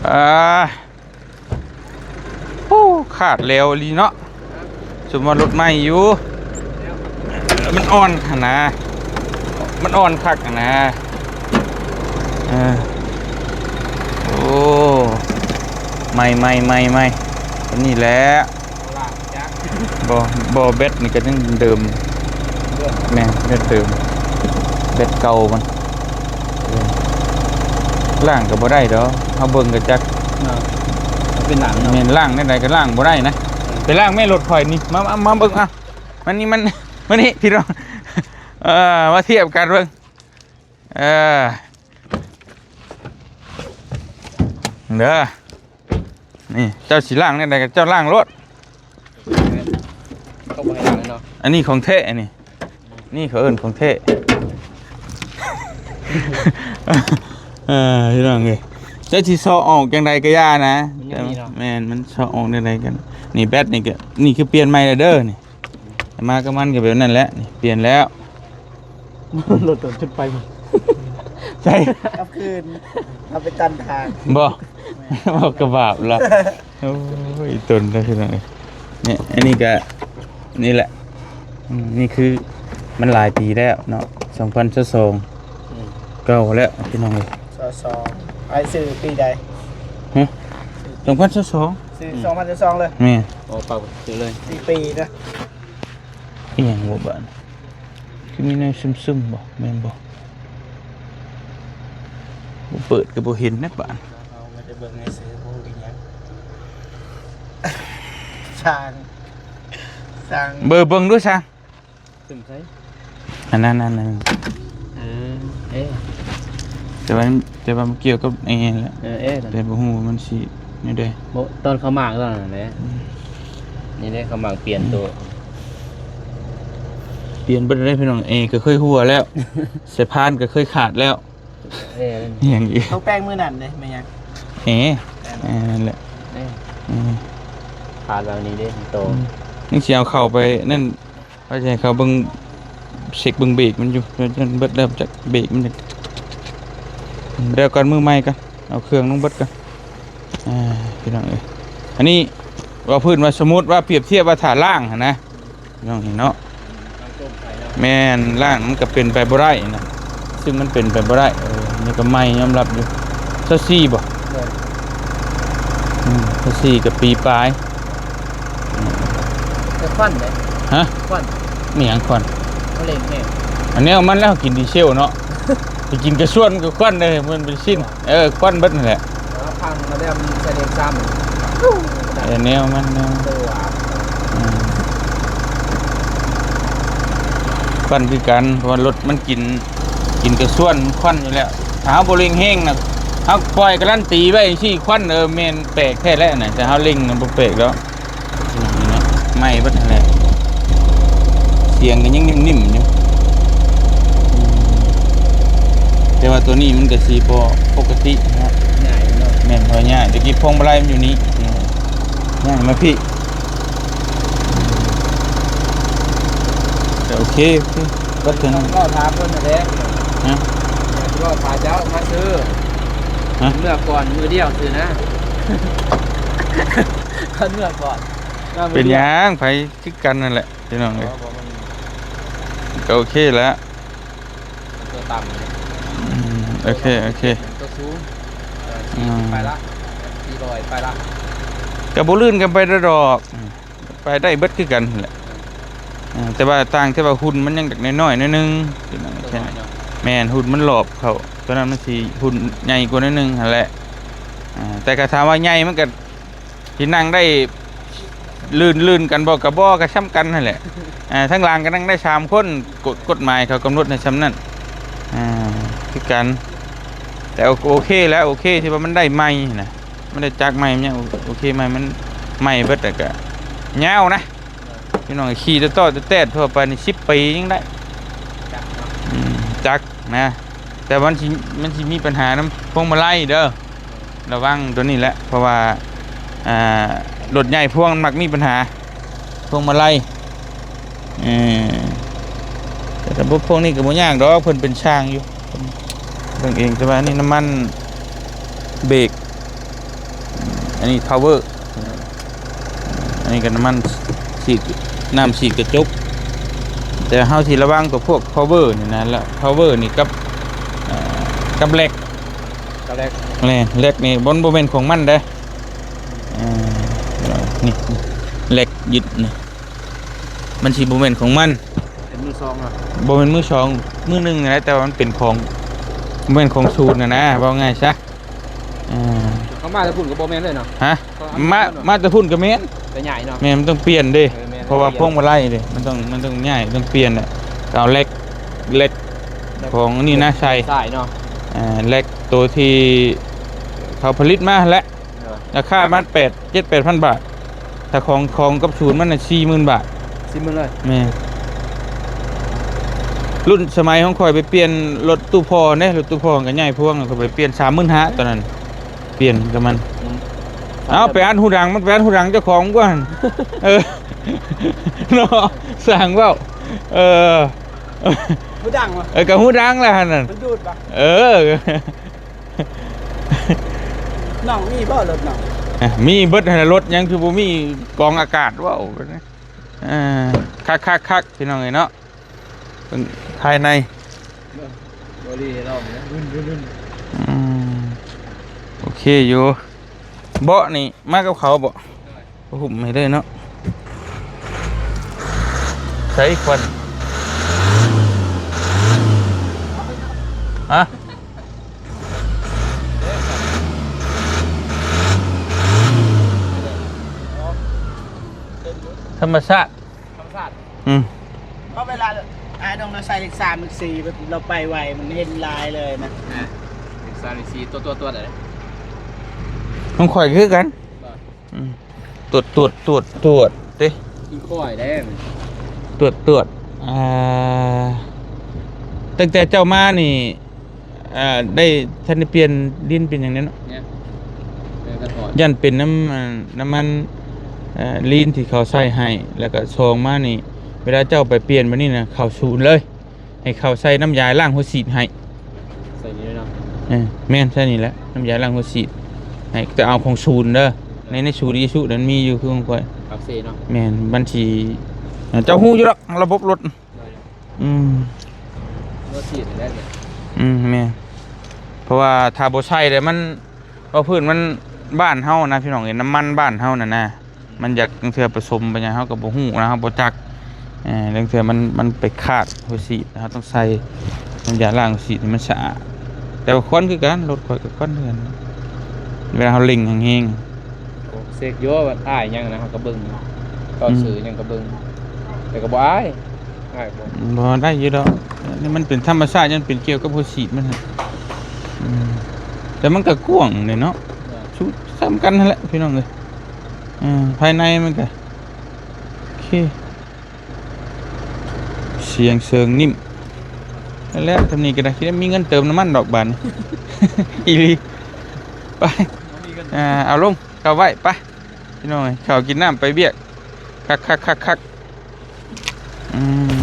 ອ່າ ໂອ້ ຂາດແລ້ວອີ່ຫຼີເນາະ. ສົມວ່າລົດໃໝ່ຢູ່ ມັນອ່ອນຫັ້ນນະ ມັນອ່ອນຄັກຫັ້ນນະ. ເອີ ໂອ້ ໃໝ່ໆໆໆ ອັນນີ້ແຫຼະ. ບໍ່ ບໍ່ ແບັດນີ້ກໍຍັງເດີມ. ແມ່ນ ແບັດເດີມ ແບັດເກົ່າມັນ. ລ້າງກໍບໍ່ໄດ້ດອກ ເຮົາເບິ່ງກໍຈັກ. ເອີ ເປັນລ້າງເນາະ. ແມ່ນ ລ້າງແນວໃດກໍລ້າງບໍ່ໄດ້ນະ. ເອີ ໄປລ້າງແມ່ລົດຂ້ອຍນີ້ ມາ ມາ ມາເບິ່ງ. ອ່ະ ມານີ້ ມາ ມານີ້ ພີ່ນ້ອງ. ເອີ ມາທຽບກັນເບິ່ງ ເອີ ເດີ ນີ້ ເຈົ້າຊິລ້າງແນວໃດກໍເຈົ້າລ້າງໂລດ. ເຂົາບໍ່ໃຫ້ລ້າງເນາະ. ອັນນີ້ຂອງແທ້ ອັນນີ້ ນີ້ເຂົາເອີ້ນຂອງແທ້. ເອີ ພີ່ນ້ອງເອີຍ ເຈົ້າຊິເຊາະອອກຈັ່ງໃດກໍຢ່ານະ. ມັນຍັງມີເນາະ. ແມ່ນ ມັນເຊາະອອກແນວໃດກັນ. ນີ້ແບັດນີ້ກໍ ນີ້ຄືປ່ຽນໃໝ່ແລ້ວເດີນີ້. ມາກັບມັນກໍແບບນັ້ນແຫຼະ ນີ້ປ່ຽນແລ້ວ. ລົດຕົນຈຸດໄຟ ໃຊ່ ກັບຄືນ ເອົາໄປຕັນທາງ ບໍ່ ບໍ່ກະບາບລະ. ໂອ້ຍ ຕົນເດີພີ່ນ້ອງເອີຍ. ນີ້ ອັນນີ້ກະ ນີ້ແຫຼະ ອືມ ນີ້ຄືມັນຫຼາຍປີແລ້ວເນາະ ສອງພັນຊາວສອງ ອືມ ເກົ່າແລ້ວພີ່ນ້ອງເອີຍ. ຊາວສອງ ອ້າຍຊື້ປີໃດ? ຮະ ສອງພັນຊາວສອງ ຊື້ ອືມ ສອງພັນຊາວສອງເລີຍ. ແມ່ນ ອໍ ເປົ່າ ຊື້ເລີຍ ສີ່ປີນະ. ອີຫຍັງບໍ່ບາດ ຄືມີແນວຊຶມໆບໍ່ ແມ່ນບໍ່? ບໍ່ເປີດກໍບໍ່ເຫັນນະບາດ. ເຮົາບໍ່ໄດ້ເບິ່ງໃນຊື່ ບໍ່ຮູ້ອີຫຍັງ. ຊ່າງ ຊ່າງ ເບິ່ງ ເບິ່ງດູຊ່າງ ຊຶມໃສ? ອັນນັ້ນ ອັນນັ້ນ ເອີ ເອ ແຕ່ວ່າ ແຕ່ວ່າມັນກ່ຽວກັບແອແຫຼະ. ເອີ ແອ ແຕ່ບໍ່ຮູ້ວ່າມັນຊິແນວໃດ. ບໍ່ ຕອນເຂົ້າມາຕອນນັ້ນແຫຼະ. ອືມ ນີ້ເດ້ ເຂົ້າມາປ່ຽນໂຕ ອືມ ປ່ຽນເບິດເລີຍພີ່ນ້ອງ. ແອກໍເຄີຍຮົ່ວແລ້ວ ສາຍພານກໍເຄີຍຂາດແລ້ວ. ເອີ ອີຫຍັງອີກ? ເຂົາແປງມື້ນັ້ນເດ້ ແມ່ນຫຍັງ? ແອ ແອນັ້ນແຫຼະ. ເອີ ອືມ ຂາດແລ້ວນີ້ເດ້ໂຕ. ອືມ ຍັງຊິເອົາເຂົ້າໄປນັ້ນ ວ່າຊິໃຫ້ເຂົາເບິ່ງ ເຊັກເບິ່ງເບຣກມັນຢູ່. ເບິດແລ້ວຈັກເບຣກມັນ. ແລ້ວກ່ອນ ມື້ໃໝ່ກ່ອນ ເອົາເຄື່ອງລົງເບິດກ່ອນ. ອ່າ ພີ່ນ້ອງເອີຍ ອັນນີ້ເວົ້າພື້ນວ່າ ສົມມຸດວ່າ ປຽບທຽບວ່າຖ້າລ້າງຫັ້ນນະ ພີ່ນ້ອງເຫັນເນາະ. ແມ່ນ ລ້າງມັນກໍເປັນໄປບໍ່ໄດ້ນະ ຊຶ່ງມັນເປັນໄປບໍ່ໄດ້. ເອີ ນີ້ກໍໃໝ່ຍອມຮັບຢູ່. ຊາວສີ່ບໍ່? ໂດຍ ອືມ ຊາວສີ່ກໍປີປາຍ. ແຕ່ຄວັນເດ້. ຮະ? ຄວັນ. ມີຫຍັງຄວັນ? ເຂົາເລັ່ງແຮງ. ອັນແນວມັນແລ້ວ ກິນດີເຊວເນາະ. ໄປກິນກາຊວນມັນກໍຄວັນເດ້ ມັນເປັນຊິ້ນ. ເອີ ຄວັນເບິດຫັ້ນແຫຼະ. ເອີ ພັງມາແລ້ວ ມີສະເລັກຊ້ຳ. ເອີ ແນວມັນ ແນວ ອືມ ຄວັນຄືກັນ ເພາະວ່າລົດມັນກິນ ກິນກາຊວນມັນຄວັນຢູ່ແລ້ວ. ຖ້າເຮົາບໍ່ເລັ່ງແຮງນະ ເຮົາປ່ອຍກາລັນຕີໄວ້ຈັ່ງຊີ້ ຄວັນ ເອີ ແມ່ນແປກແທ້ແຫຼະນະ. ແຕ່ເຮົາເລັ່ງນະ ບໍ່ແປກດອກ. ນີ້ເນາະ ໃໝ່ເບິດຫັ້ນແຫຼະ. ສຽງກໍຍັງນິ່ມໆຢູ່ ອືມ ແຕ່ວ່າໂຕນີ້ມັນກໍຊິບໍ່ປົກກະຕິເນາະ. ໃຫຍ່ເນາະ. ແມ່ນ ພໍໃຫຍ່. ແຕ່ກີ້ພວງມາໄລມັນຢູ່ນີ້ ອືມ ຍ້າຍມາພີ້. ກໍໂອເຄ ໂອເຄ ເບິດເຖິງ ກໍຖາມເພິ່ນຫັ້ນແຫຼະ. ຮະ? ຢາກຊິເວົ້າຖ້າເຈົ້າມາຊື້. ຮະ? ເມື່ອກ່ອນມື້ດຽວຊື່ນະ. ເມື່ອກ່ອນ ເປັນຫຍັງ ໃຜຄືກັນນັ້ນແຫຼະ ພີ່ນ້ອງເອີຍ. ບໍ່ ບໍ່ ມັນ ກໍໂອເຄແຫຼະ ມັນຕົວຕ່ຳເດ້. ອືມ ໂອເຄ ໂອເຄ ຕົວສູງ ເອີ ອືມ ສີ່ສິບປາຍລະ ສີ່ຮ້ອຍປາຍລະ ກໍບໍ່ລື່ນກັນໄປດອກ. ອືມ ໄປໄດ້ເບິດຄືກັນແຫຼະ. ເອີ ເອີ ແຕ່ວ່າຕ່າງແຕ່ວ່າຫຸ່ນມັນຍັງຈັກນ້ອຍໆໜ້ອຍໜຶ່ງ ຕົວນ້ອຍເນາະ. ແມ່ນ ຫຸ່ນມັນຫຼອບເຂົ້າ ຕົວນັ້ນມັນຊິຫຸ່ນໃຫຍ່ກວ່າໜ້ອຍໜຶ່ງຫັ້ນແຫຼະ. ອ່າ ແຕ່ກໍຖາມວ່າໃຫຍ່ ມັນກໍ ທີ່ນັ່ງໄດ້ລື່ນໆກັນບໍ່ ກໍບໍ່ ກໍຊ່ຳກັນຫັ້ນແຫຼະ. ອ່າ ທາງຫຼັງກໍນັ່ງໄດ້ສາມຄົນ ກົດ ກົດໝາຍເຂົາກຳນົດໃຫ້ຊ່ຳນັ້ນ. ອ່າ ຄືກັນ ແຕ່ໂອ ໂອເຄແລ້ວ ໂອເຄທີ່ວ່າມັນໄດ້ໃໝ່ນະ ມັນໄດ້ຈັກໃໝ່ ມັນຍັງໂອ ໂອເຄໃໝ່ ມັນໃໝ່ເບິດ ແລ້ວກໍຍາວນະ ພີ່ນ້ອງ. ຂີ່ຕໍ່ໆແຕ່ໆທົ່ວໄປນີ້ ສິບປີຍັງໄດ້ ຈັກເນາະ ອືມ ຈັກນະ. ແຕ່ມັນຊິ ມັນຊິມີບັນຫານຳພວງມາໄລເດີ ລະວັງໂຕນີ້ແຫຼະ ເພາະວ່າ ອ່າ ລົດໃຫຍ່ພວງມັນມັກມີບັນຫາພວງມາໄລ. ເອີ ແຕ່ລະບົບພວກນີ້ກໍບໍ່ຍາກດອກ ເພິ່ນເປັນຊ່າງຢູ່ ເບິ່ງເອງ. ແຕ່ວ່າອັນນີ້ນ້ຳມັນເບຣກ ອັນນີ້ພາວເວີ ອັນນີ້ກໍນ້ຳມັນສີດ ນ້ຳສີດກະຈົກ. ແຕ່ເຮົາຊິລະວັງຕົວພວກພາວເວີນີ້ນະ ແລ້ວພາວເວີນີ້ກັບ ເອີ ກັບແລັກ ກັບແລັກ ແລັກນີ້ບໍ່ ບໍ່ແມ່ນຂອງມັນເດ້. ເອີ ນີ້ແລັກຍຶດນີ້ ມັນຊິບໍ່ແມ່ນຂອງມັນ ເປັນມືສອງເນາະ. ບໍ່ແມ່ນມືສອງ ມືໜຶ່ງຫັ້ນແຫຼະ ແຕ່ວ່າມັນເປັນຂອງ ບໍ່ແມ່ນຂອງສູນນະນະ ເວົ້າງ່າຍຊະ. ເອີ ເຂົາມາແຕ່ພຸ້ນກໍບໍ່ແມ່ນເລີຍເນາະ. ຮະ? ເຂົາເອົາ ມາ ມາແຕ່ພຸ້ນກໍແມ່ນ ແຕ່ໃຫຍ່ເນາະ. ແມ່ນ ມັນຕ້ອງປ່ຽນເດ້ ເອີ ແມ່ນ ເພາະວ່າພວງມາໄລເດ້ ມັນຕ້ອງ ມັນຕ້ອງຍ້າຍ ຕ້ອງປ່ຽນແຫຼະ. ກໍເອົາແລັກ ເຫຼັກຂອງນີ້ນະ ໃສ່ ໃສ່ເນາະ ເອີ ເຫຼັກໂຕທີ່ເຂົາຜະລິດມາຫັ້ນແຫຼະ. ໂດຍ ລາຄາປະມານແປດ ເຈັດແປດພັນບາດ. ຖ້າຂອງ ຂອງກັບສູນມັນນະ ສີ່ໝື່ນບາດ. ສີ່ໝື່ນເລີຍ? ແມ່ນ. ລຸ້ນສະໄໝຂອງຂ້ອຍໄປປ່ຽນລົດຕູ້ພໍ່ເດ້ ລົດຕູ້ພໍ່ກໍຍ້າຍພວງ ຂ້ອຍໄປປ່ຽນສາມໝື່ນຫ້າ ຕອນນັ້ນ ປ່ຽນກັບມັນ. ອືມ ເອົາ ໄປອັດຫູດັງ ມັນໄປອັດຫູດັງເຈົ້າຂອງກວ່າຫັ້ນ. ເອີ ເນາະ ຊ່າງເວົ້າ. ເອີ ຫູດັງວະ? ເອີ ກໍຫູດັງແຫຼະຫັ້ນນະ ມັນດູດປະ? ເອີ ນ້ອງມີບໍ່ລົດນ້ອງ? ເອີ ມີເບິດຫັ້ນລະ ລົດຫຍັງຄືບໍ່ມີກອງອາກາດ ເວົ້າ. ເອີ ຄັກໆໆ ພີ່ນ້ອງເອີຍເນາະ ເບິ່ງພາຍໃນ. ບໍ່ດີລອງນະ ອືມ ໂອເຄຢູ່. ເບາະນີ້ມາກັບເຂົາບໍ່? ໂດຍ ຫຸ້ມໃຫ້ເລີຍເນາະ. ໃສ່ຄວັນ ຮະ? ທຳມະຊາດ ທຳມະຊາດ. ອືມ ເພາະເວລາອ້າຍນ້ອງລາວໃສ່ເລກສາມເລກສີ່ ແບບລາວໄປໄວ ມັນເຫັນລາຍເລີຍນະ. ອ່າ ເລກສາມເລກສີ່ ຕົວໆໆ ຂອງຂ້ອຍຄືກັນ. ອືມ ຕວດໆໆໆ ເດ້ ຄືຂ້ອຍເດ້ ຕວດໆ. ອ່າ ຕັ້ງແຕ່ເຈົ້າມານີ້ ອ່າ ໄດ້ ທັນໄດ້ປ່ຽນລີນປ່ຽນຫຍັງແນ່ເນາະ. ຢ້ານເປັນນ້ຳ ນ້ຳມັນ ເອີ ລີນທີ່ເຂົາໃສ່ໃຫ້ ແລ້ວກໍສອງມານີ້ ເວລາເຈົ້າໄປປ່ຽນບາດນີ້ນະ ເຂົ້າສູນເລີຍ ໃຫ້ເຂົາໃສ່ນ້ຳຢາລ້າງຫົວສີດໃຫ້. ໃສ່ນີ້ເນາະ? ເອີ ແມ່ນ ໃສ່ນີ້ແຫຼະ ນ້ຳຢາລ້າງຫົວສີດໃຫ້. ແຕ່ເອົາຂອງສູນເດີ ໃນ ໃນສູນອີຊູນັ້ນມີຢູ່ ຄືຂອງຂ້ອຍ ປາກເຊເນາະ. ແມ່ນ ມັນຊິ ເຈົ້າຮູ້ຢູ່ດອກລະບົບລົດ. ອືມ ບໍ່ສີດແລ້ວນີ້. ອືມ ແມ່ນ ເພາະວ່າຖ້າບໍ່ໃສ່ແລ້ວມັນ ເວົ້າພື້ນມັນ ບ້ານເຮົານະ ພີ່ນ້ອງເອີຍ ນ້ຳມັນບ້ານເຮົານັ້ນນະ ມັນຢາກ ລາງເທື່ອປະສົມໄປຫຍັງເຮົາກໍບໍ່ຮູ້ນະ ເຮົາບໍ່ຈັກ. ເອີ ລາງເທື່ອມັນ ມັນໄປຂາດຫົວສີດ ເຮົາຕ້ອງໃສ່ນ້ຳຢາລ້າງຫົວສີດໃຫ້ມັນສະອາດ. ແຕ່ວ່າຄວັນຄືກັນ ລົດຂ້ອຍກໍຄວັນຄືກັນ ເວລາເຮົາເລັ່ງແຮງໆ. ໂອ້ ເຊັກຢູ່ວ່າອ້າຍຫຍັງນະ ເຮົາກໍເບິ່ງ ເຈົ້າ ອືມ ຊື່ຫຍັງກໍເບິ່ງ ແຕ່ກໍບໍ່ອາຍ. ອ້າຍບໍ່ ບໍ່ ໄດ້ຢູ່ດອກ ອັນນີ້ມັນເປັນທຳມະຊາດ ມັນເປັນກ່ຽວກັບຫົວສີດມັນ. ອືມ ແຕ່ມັນກໍກວ້າງເດ້ເນາະ ເອີ ຊຸສ່ຳກັນຫັ້ນແຫຼະ ພີ່ນ້ອງເອີຍ. ເອີ ພາຍໃນມັນກໍໂອເຄ ສຽງເສີງນິ້ມ. ນັ້ນແຫຼະ ທຳນີ້ກໍໄດ້ ຊິໄດ້ມີເງິນເຕີມນ້ຳມັນດອກບາດນີ້ ອີ່ຫຼີ. ໄປ ອ່າ ເອົາລົງ ເອົາໄວ້ ໄປ ພີ່ນ້ອງເອີຍ ເຂົ້າກິນນ້ຳໄປວຽກ ຄັກໆໆໆ. ອືມ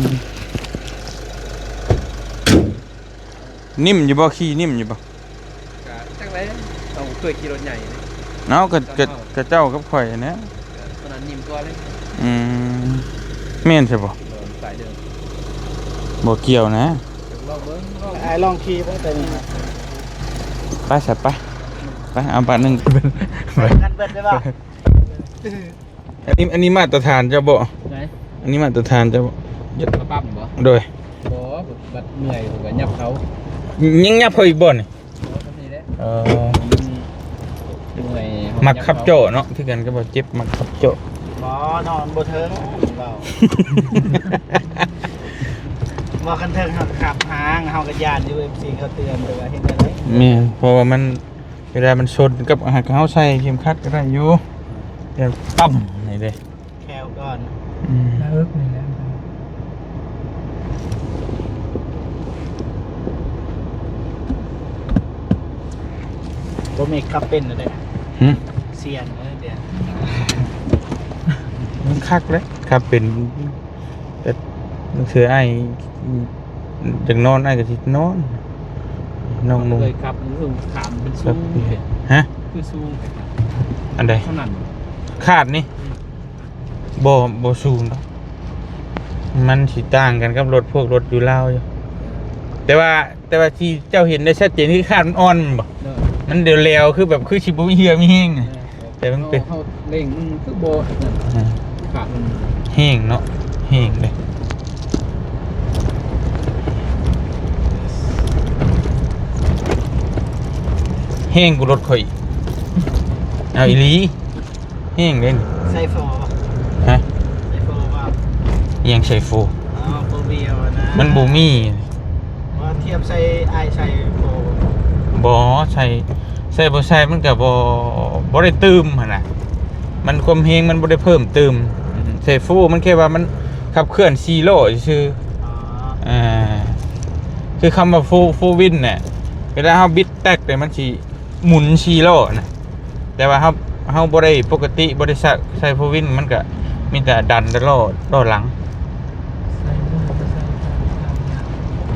ນິ້ມຢູ່ບໍ່? ຂີ່ນິ້ມຢູ່ບໍ່? ກະຈັກແຫຼະ ເຮົາເຄີຍຂີ່ລົດໃຫຍ່ເດ້. ເນາະ ກະ ກະ ກະເຈົ້າກັບຂ້ອຍຫັ້ນແຫຼະ ກະຕອນນັ້ນນິ້ມກວ່າເລີຍ. ອືມ ແມ່ນໃຊ່ບໍ່? ເອີ ສາຍເດີມ ບໍ່ກ່ຽວນະ. ລອງເບິ່ງ ລອງ ອ້າຍລອງຂີ່ເບິ່ງ ແຕ່ນີ້ ໄປຊະ ໄປ ໄປ ເອົາບາດໜຶ່ງ ໄປ ກັນເບິດເລີຍບໍ່? ອັນນີ້ ອັນນີ້ມາດຕະຖານເຈົ້າບໍ່? ໃດ? ອັນນີ້ມາດຕະຖານເຈົ້າບໍ່? ຢາກມາປັບບໍ່? ໂດຍ ບໍ່ ບັດເມື່ອຍກໍຫຍັບເຂົາ. ຍັງຫຍັບເຂົາອີກບໍ່ນີ້? ບໍ່ ສ່ຳນີ້ແຫຼະ. ເອີ ອືມ ເມື່ອຍ ມັກຂັບເຈາະເນາະ ຄືກັນກັບບ່າວເຈັບ ມັກຂັບເຈາະ. ບໍ່ ນອນບໍ່ເຖິງ ເວົ້າ ບໍ່ ຄັນເຖິງເຮົາຂັບຫ່າງ ເຮົາກໍຢ້ານຢູ່ ເອັຟຊີເຂົາເຕືອນ ແຕ່ວ່າເຮັດແນວໃດ? ແມ່ນ ເພາະວ່າມັນ ເວລາມັນຊົນກັບ ຫາກເຮົາໃສ່ເຂັມຂັດກໍໄດ້ຢູ່ ແຕ່ຕ່ຳນີ້ເດ້ ແຄວກ່ອນ. ອືມ ໜ້າເອິກນີ້ແຫຼະ ບໍ່ມີຂັບເປັນເດ້. ຫຶ? ສ່ຽງເດີ ມັນຄັກເດ້ ຂັບເປັນ. ແຕ່ບາງເທື່ອອ້າຍ ອືມ ຢາກນອນ ອ້າຍກໍຊິນອນ ນ້ອງນຸ່ງ ເຄີຍຂັບ ມັນຂາມເປັນສູງ. ຮະ? ຄືສູງ ອັນໃດ? ເທົ່ານັ້ນ ຄາດນີ້? ອືມ ບໍ່ ບໍ່ສູງດອກ ມັນຊິຕ່າງກັນກັບລົດ ພວກລົດຢູ່ລາວຢູ່ ແຕ່ວ່າ ແຕ່ວ່າທີ່ເຈົ້າເຫັນໄດ້ຊັດເຈນຄືຄາດມັນອ່ອນແມ່ນບໍ່? ເອີ ມັນແຫຼວໆ ຄືແບບ ຄືຊິບໍ່ມີເຫື່ອມີແຮງ. ເອີ ແຕ່ມັນເປັນ ເຮົາ ເຮົາເລັ່ງມັນຄືບໍ່ ອ່າ ຂາດມັນແຮງເນາະ ແຮງເດ້ ແຮງກວ່າລົດຂ້ອຍອີກ. ເອົາອີ່ຫຼີ ແຮງເດ້ນີ້. ໃສ່ໂຟບໍ່? ຮະ? ໃສ່ໂຟບໍ່? ອີ່ຫຍັງໃສ່ໂຟ? ອໍ ໂຟວີວນະ ມັນບໍ່ມີ. ທຽບໃສ່ ອ້າຍໃສ່ບໍ່? ບໍ່ ໃສ່ ໃສ່ບໍ່ໃສ່ມັນກໍບໍ່ ບໍ່ໄດ້ຕື່ມຫັ້ນນະ ມັນຄວາມແຮງມັນບໍ່ໄດ້ເພີ່ມຕື່ມ. ໃສ່ໂຟມັນແຄ່ວ່າມັນຂັບເຄື່ອນສີ່ລໍ້ຊື່ໆ. ອໍ ອ່າ ຄືຄຳວ່າໂຟ ໂຟວິນນະ ເວລາເຮົາບິດແຕັກເລີຍມັນຊິ ໝຸນສີ່ລໍ້ນະ ແຕ່ວ່າເຮົາ ເຮົາບໍ່ໄດ້ ປົກກະຕິບໍ່ໄດ້ໃຊ້ ໃຊ້ໂຟວິນ ມັນກະມີແຕ່ດັນແຕ່ລໍ້ ລໍ້ຫຼັງ.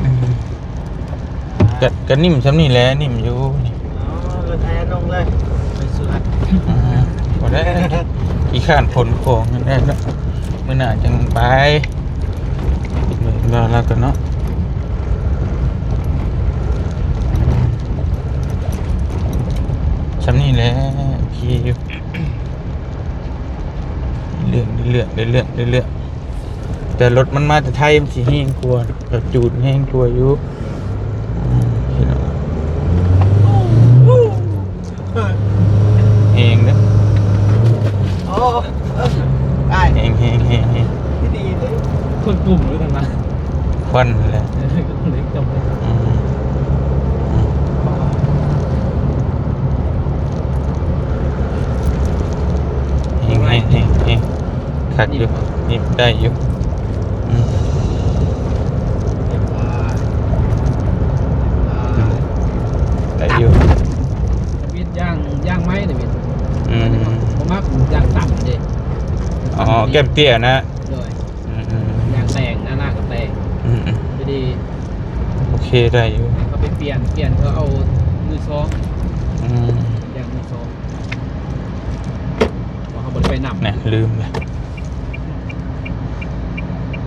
ອືມ ກະ ກະນິ້ມຊ່ຳນີ້ແຫຼະ ນິ້ມຢູ່ນີ້. ອໍ ລົດໄຖລົງເລີຍ ໄປສວນ. ອ່າ ບໍ່ໄດ້ ຂີ້ຄ້ານຂົນຂອງນັ້ນແຫຼະເນາະ ມື້ໜ້າຈັ່ງໄປ. ລາວກໍເນາະ ຊ່ຳນີ້ແຫຼະ ໂອເຄຢູ່ ເລື່ອງ ເລື່ອງ ເລື່ອງ ເລື່ອງ ແຕ່ລົດມັນມາແຕ່ໄທ ມັນຊິແຮງກວ່າ ແບບຈູນແຮງກວ່າຢູ່. ແຮງເດ້ ໂອ້ ອ້າຍ ແຮງ ແຮງ ແຮງ ແຮງ ດີເດ້ ຄົນກຸ່ມຢູ່ທາງນັ້ນ ຄວັນແຫຼະ ເອີ ກໍເລີຍຈຳໄດ້. ອືມ ແຮງ ແຮງ ແຮງ ແຮງ ຄັກຢູ່ ນີ້ໄດ້ຢູ່. ອືມ ໄດ້ຢູ່ ເວດ ຢ່າງ ຢ່າງໄມ້ເດ້ເວດ. ອືມ ບໍ່ມັກຢ່າງຕ່ຳເດ້. ອໍ ແກ້ມເຕ້ຍນະ. ໂດຍ ອືມໆ ຢ່າງແຕງ ໜ້າໆກໍແຕງ. ອືມໆ ດີ ໂອເຄ ໄດ້ຢູ່ ເຂົາໄປປ່ຽນ ປ່ຽນ ເຂົາເອົາມືສອງ. ອືມ ຢ່າງມືສອງ ເພາະເຮົາບໍ່ໄດ້ໄປນຳ ນະ ລືມລະ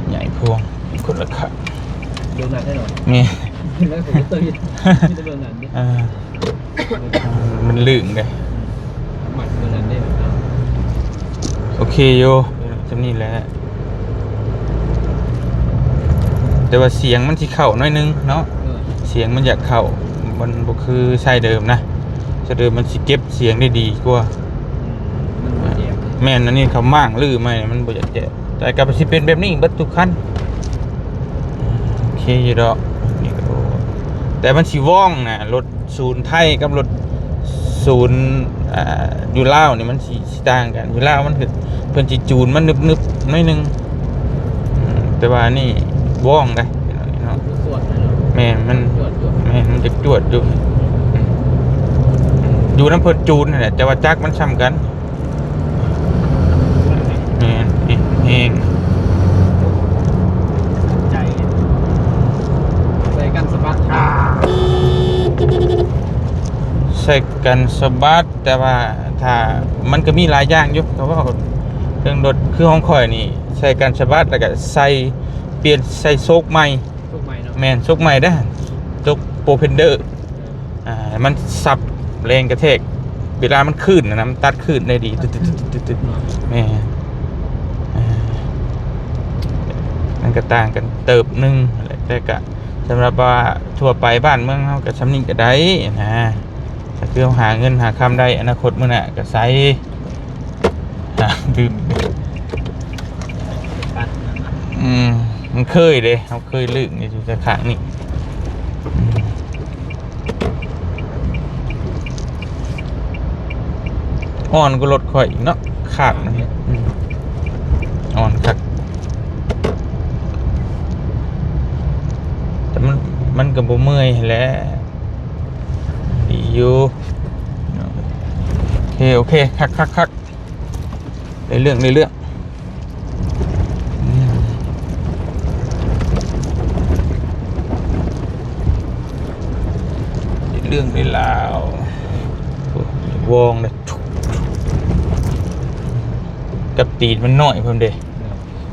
ໃຫຍ່ພວງຄົນລະຂາງ. ໂດນັດແນ່ນອນ ແມ່ນ ແລ້ວກໍຕື່ນ ມີແຕ່ໂດນັດເດ້. ອ່າ ມັນລື່ນເດ້ ມັດໂດນັດເດ້. ໂອເຄຢູ່ ຊ່ຳນີ້ແຫຼະ ແຕ່ວ່າສຽງມັນຊິເຂົ້າໜ້ອຍໜຶ່ງເນາະ. ເອີ ສຽງມັນຢາກເຂົ້າ ມັນບໍ່ຄືໄຊເດີມນະ ໄຊເດີມມັນຊິເກັບສຽງໄດ້ດີກວ່າ. ອືມ ມັນບໍ່ແຈກ ແມ່ນ ອັນນີ້ເຂົາມ້າງຮື້ໃໝ່ ມັນບໍ່ຢາກແຈກ ແຕ່ກໍຊິເປັນແບບນີ້ເບິດທຸກຄັນ. ໂອເຄຢູ່ດອກ ນີ້ກໍ ແຕ່ມັນຊິວອງນະ ລົດສູນໄທກັບລົດສູນ ອ່າ ຢູ່ລາວນີ້ມັນຊິ ຊິຕ່າງກັນ ຢູ່ລາວມັນຄືເພິ່ນຊິຈູນມັນໜຶບໆໜ້ອຍໜຶ່ງ. ອືມ ແຕ່ວ່າອັນນີ້ວອງໄດ໋ເນາະ ແມ່ນ ມັນ ແມ່ນ ມັນຈະຈວດຢູ່. ອືມ ຢູ່ນຳເພິ່ນຈູນຫັ້ນແຫຼະ ແຕ່ວ່າຈັກມັນຊ່ຳກັນ. ແມ່ນ ແຮງ ໃສ່ກັນສະບັດ ໃສ່ກັນສະບັດ ແຕ່ວ່າຖ້າ ມັນກໍມີຫຼາຍຢ່າງຢູ່ ເຂົາເວົ້າເລື່ອງລົດ ຄືຂອງຂ້ອຍນີ້ ໃສ່ກັນສະບັດ ແລ້ວກໍໃສ່ ປ່ຽນໃສ່ໂຊກໃໝ່. ໂຊກໃໝ່ເນາະ ແມ່ນ ໂຊກໃໝ່ເດ້ ໂຊກໂປຣເພນເດີ ອ່າ ມັນສັບແຮງກະແທກ ເວລາມັນຄື້ນນະ ມັນຕັດຄື້ນໄດ້ດີ ຕຶດໆໆໆ ແມ່ນ ອ່າ ມັນກໍຕ່າງກັນເຕີບໜຶ່ງແຫຼະ ແຕ່ກະສຳລັບວ່າທົ່ວໄປບ້ານເມືອງເຮົາກໍຊ່ຳນີ້ກໍໄດ້ນະ. ກໍຄືເຮົາຫາເງິນຫາຄຳໄດ້ ອະນາຄົດມື້ໜ້າກໍໃສ່ ລືມ ອືມ ມັນເຄີຍເດ້ ເຮົາເຄີຍລຶ້ງຢູ່ແຕ່ຂ້າງນີ້. ອືມ ອ່ອນກວ່າລົດຂ້ອຍອີກເນາະ ຄາກມັນ ອືມ ອ່ອນຄັກ ແຕ່ມັນ ມັນກໍບໍ່ເມື່ອຍຫັ້ນແຫຼະ. ດີຢູ່ ໂອເຄ ໂອເຄ ຄັກໆໆ ໄດ້ເລື່ອງ ໄດ້ເລື່ອງ ອືມ ໄດ້ເລື່ອງ ໄດ້ລາວ ໂອ້ ວອງເດ້ ກັບຕີນມັນນ້ອຍພ້ອມເດ້.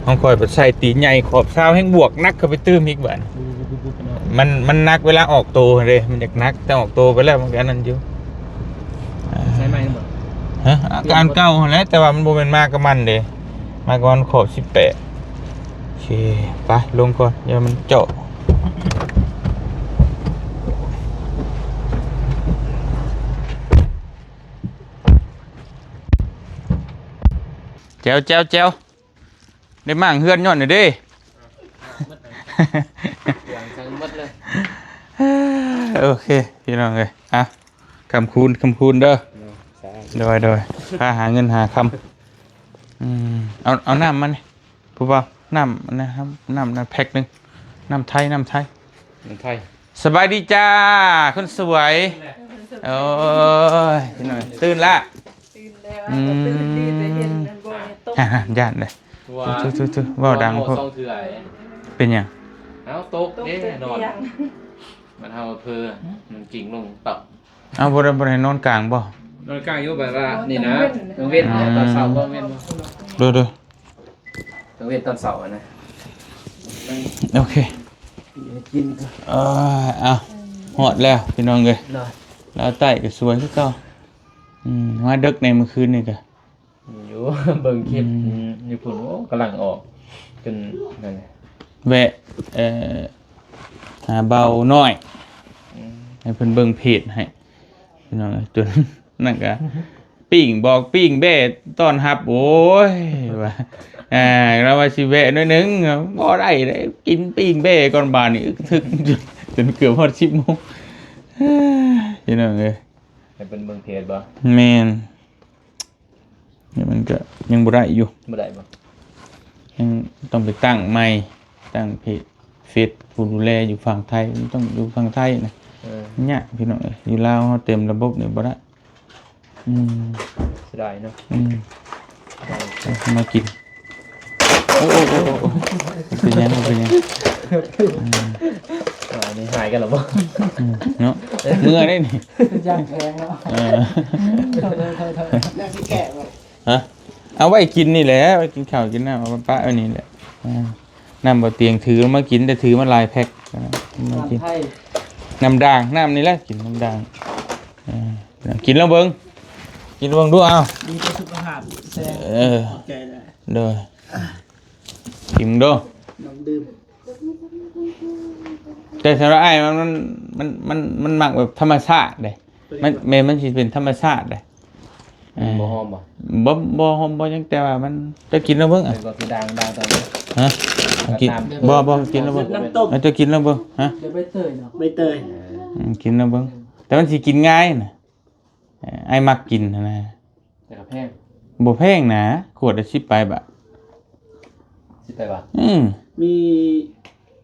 ຂອງຂ້ອຍໄປໃສ່ຕີນໃຫຍ່ຂອບຊາວແຮ່ງບວກໜັກເຂົ້າໄປຕື່ມອີກບາດ ມັນ ມັນໜັກເວລາອອກໂຕຫັ້ນເດ້ ມັນຢາກໜັກ ແຕ່ອອກໂຕໄປແລ້ວມັນກໍອັນນັ້ນຢູ່. ໃສ່ໃໝ່ບໍ່? ຮະ ອາການເກົ່າຫັ້ນແຫຼະ ແຕ່ວ່າມັນບໍ່ແມ່ນມາກັບມັນເດ້ ມາກັບມັນຂອບສິບແປດ. ໂອເຄ ໄປລົງກ່ອນ ຢ່າມັນເຈາະ. ແຈວ ແຈວ ແຈວ. ໄດ້ມ້າງເຮືອນຍ້ອນນີ້ເດ້ ເອີ ມ້າງເຮືອນ ເຫຼືອງຈັ່ງໝົດເລີຍ. ໂອເຄ ພີ່ນ້ອງເອີຍ ອ່ະ ຄຳຄູນ ຄຳຄູນເດີ ເນາະ ສາທຸ ໂດຍ ໂດຍ ພາຫາເງິນຫາຄຳ ອືມ ເອົາ ເອົານ້ຳມານີ້ ຜູ້ບ່າວ ນ້ຳ ນ້ຳ ນ້ຳ ນ້ຳແພັກໜຶ່ງ ນ້ຳໄທ ນ້ຳໄທ ນ້ຳໄທ ສະບາຍດີຈ້າ ຄົນສວຍ ໂອ້ຍ ພີ່ນ້ອງ ຕື່ນລະ? ຕື່ນແລ້ວ ອືມ ແຕ່ຕື່ນດີ ແຕ່ເຫັນມັນບໍ່ໄດ້ຕົກ ຢ້ານເດ້ ວ່າ ທຸໆໆ ເວົ້າດັງໂພດ ສອງເທື່ອ ເປັນຫຍັງ? ເອົ້າ ຕົກເດ້ ຕົກເທື່ອ ນອນ ມັນເຮົາເພີ ມັນກິ້ງລົງຕອບ ເອົ້າ ບໍ່ໄດ້ ບໍ່ໄດ້ນອນກາງບໍ່? ນອນກາງຢູ່ ແບບວ່ານີ້ນະ ກາງເວັນ ຕອນເຊົ້າ ກາງເວັນ ໂດຍໆ ກາງເວັນຕອນເຊົ້າຫັ້ນນະ ໂອເຄ ກິນ ເອີ ເອົ້າ ຮອດແລ້ວ ພີ່ນ້ອງເອີຍ ລາວໃຕ້ກໍສວຍຄືເກົ່າ ອືມ ມາເດິກໃນມື້ຄືນນີ້ກະ ຢູ່ ເບິ່ງຄລິບ ອືມ ຢູ່ພຸ້ນ ໂອ້ ກຳລັງອອກ ຈົນນັ້ນແຫຼະ ແວະ ເອີ ຫາເບົານ້ອຍ ອືມ ໃຫ້ເພິ່ນເບິ່ງເພຈໃຫ້ ພີ່ນ້ອງເອີຍ ຈົນນັ້ນກະປີ້ງບອກປີ້ງແບ້ຕ້ອນຮັບ ໂອ້ຍ ວ່າ ອ່າ ລາວວ່າຊິແວະໜ້ອຍໜຶ່ງ ບໍ່ໄດ້ເດ້ ກິນປີ້ງແບ້ກ່ອນ ບາດນີ້ ອຶກທຶກ ຈົນເກືອບຮອດສິບໂມງ ພີ່ນ້ອງເອີຍ ໃຫ້ເພິ່ນເບິ່ງເພຈບໍ່? ແມ່ນ. ນີ້ມັນກະຍັງບໍ່ໄດ້ຢູ່ ບໍ່ໄດ້ບໍ່? ຍັງຕ້ອງໄປຕັ້ງໃໝ່ ຕັ້ງເພຈເຟສ ຜູ້ດູແລຢູ່ຝັ່ງໄທ ມັນຕ້ອງຢູ່ຝັ່ງໄທນະ ເອີ ຍາກພີ່ນ້ອງເອີຍ ຢູ່ລາວເຮົາເຕັມລະບົບນີ້ບໍ່ໄດ້ ອືມ ເສຍດາຍເນາະ ອືມ ເອົາມາກິນ ໂອ້ ໂອ້ ໂອ້ ໂອ້ ເປັນຫຍັງ ເປັນຫຍັງ ອືມ ອ່າ ນີ້ຫາຍກັນແລ້ວບໍ່? ອືມ ເນາະ ເມື່ອໄດ້ນີ້ ຢ້ານແພງເນາະ ເອີ ໂທດ ໂທດ ໂທດ ແລ້ວຊິແກະບໍ່? ຮະ ເອົາໄວ້ກິນນີ້ແຫຼະ ໄວ້ກິນເຂົ້າກິນນ້ຳ ເອົາໄປປະໄວ້ນີ້ແຫຼະ ອ່າ ນ້ຳບໍ່ຕຽງຖືມາກິນ ແຕ່ຖືມາຫຼາຍແພັກ ມາກິນ ນ້ຳໄທ ນ້ຳດ່າງ ນ້ຳນີ້ແຫຼະ ກິນນ້ຳດ່າງ ເອີ ກິນລອງເບິ່ງ ກິນລອງເບິ່ງດູ ເອົາ ດີຕໍ່ສຸຂະພາບ ແຊບ ເອີ ຂອບໃຈຫຼາຍ ໂດຍ ກິນເດີ້ ນ້ຳດື່ມ ແຕ່ສຳລັບອ້າຍມັນ ມັນ ມັນ ມັນ ມັນມັກແບບທຳມະຊາດເດ້ ມັນ ແມ່ນ ມັນຊິເປັນທຳມະຊາດເດ້ ມັນບໍ່ຫອມບໍ່? ບໍ່ ບໍ່ຫອມບໍ່ຫຍັງ ແຕ່ວ່າມັນ ເຈົ້າກິນລອງເບິ່ງ ເອີ ອ່ະ ກໍຄືດ່າງ ດ່າງຕອນນີ້ ຮະ? ເອົາກິນ ບໍ່ ບໍ່ ກິນລອງເບິ່ງ ນ້ຳຕົ້ມ ເອົາ ເຈົ້າກິນລອງເบิ่ງ ຮະ? ດຽວໃບເຕີຍເນາະ ໃບເຕີຍ ອືມ ກິນລອງເບິ່ງ ແຕ່ມັນຊິກິນງ່າຍນະ ເອີ ອ້າຍມັກກິນຫັ້ນນະ ແຕ່ກໍແພງ ບໍ່ແພງນະ ຂວດລະສິບປາຍບາດ ສິບປາຍບາດ ອືມ ມີ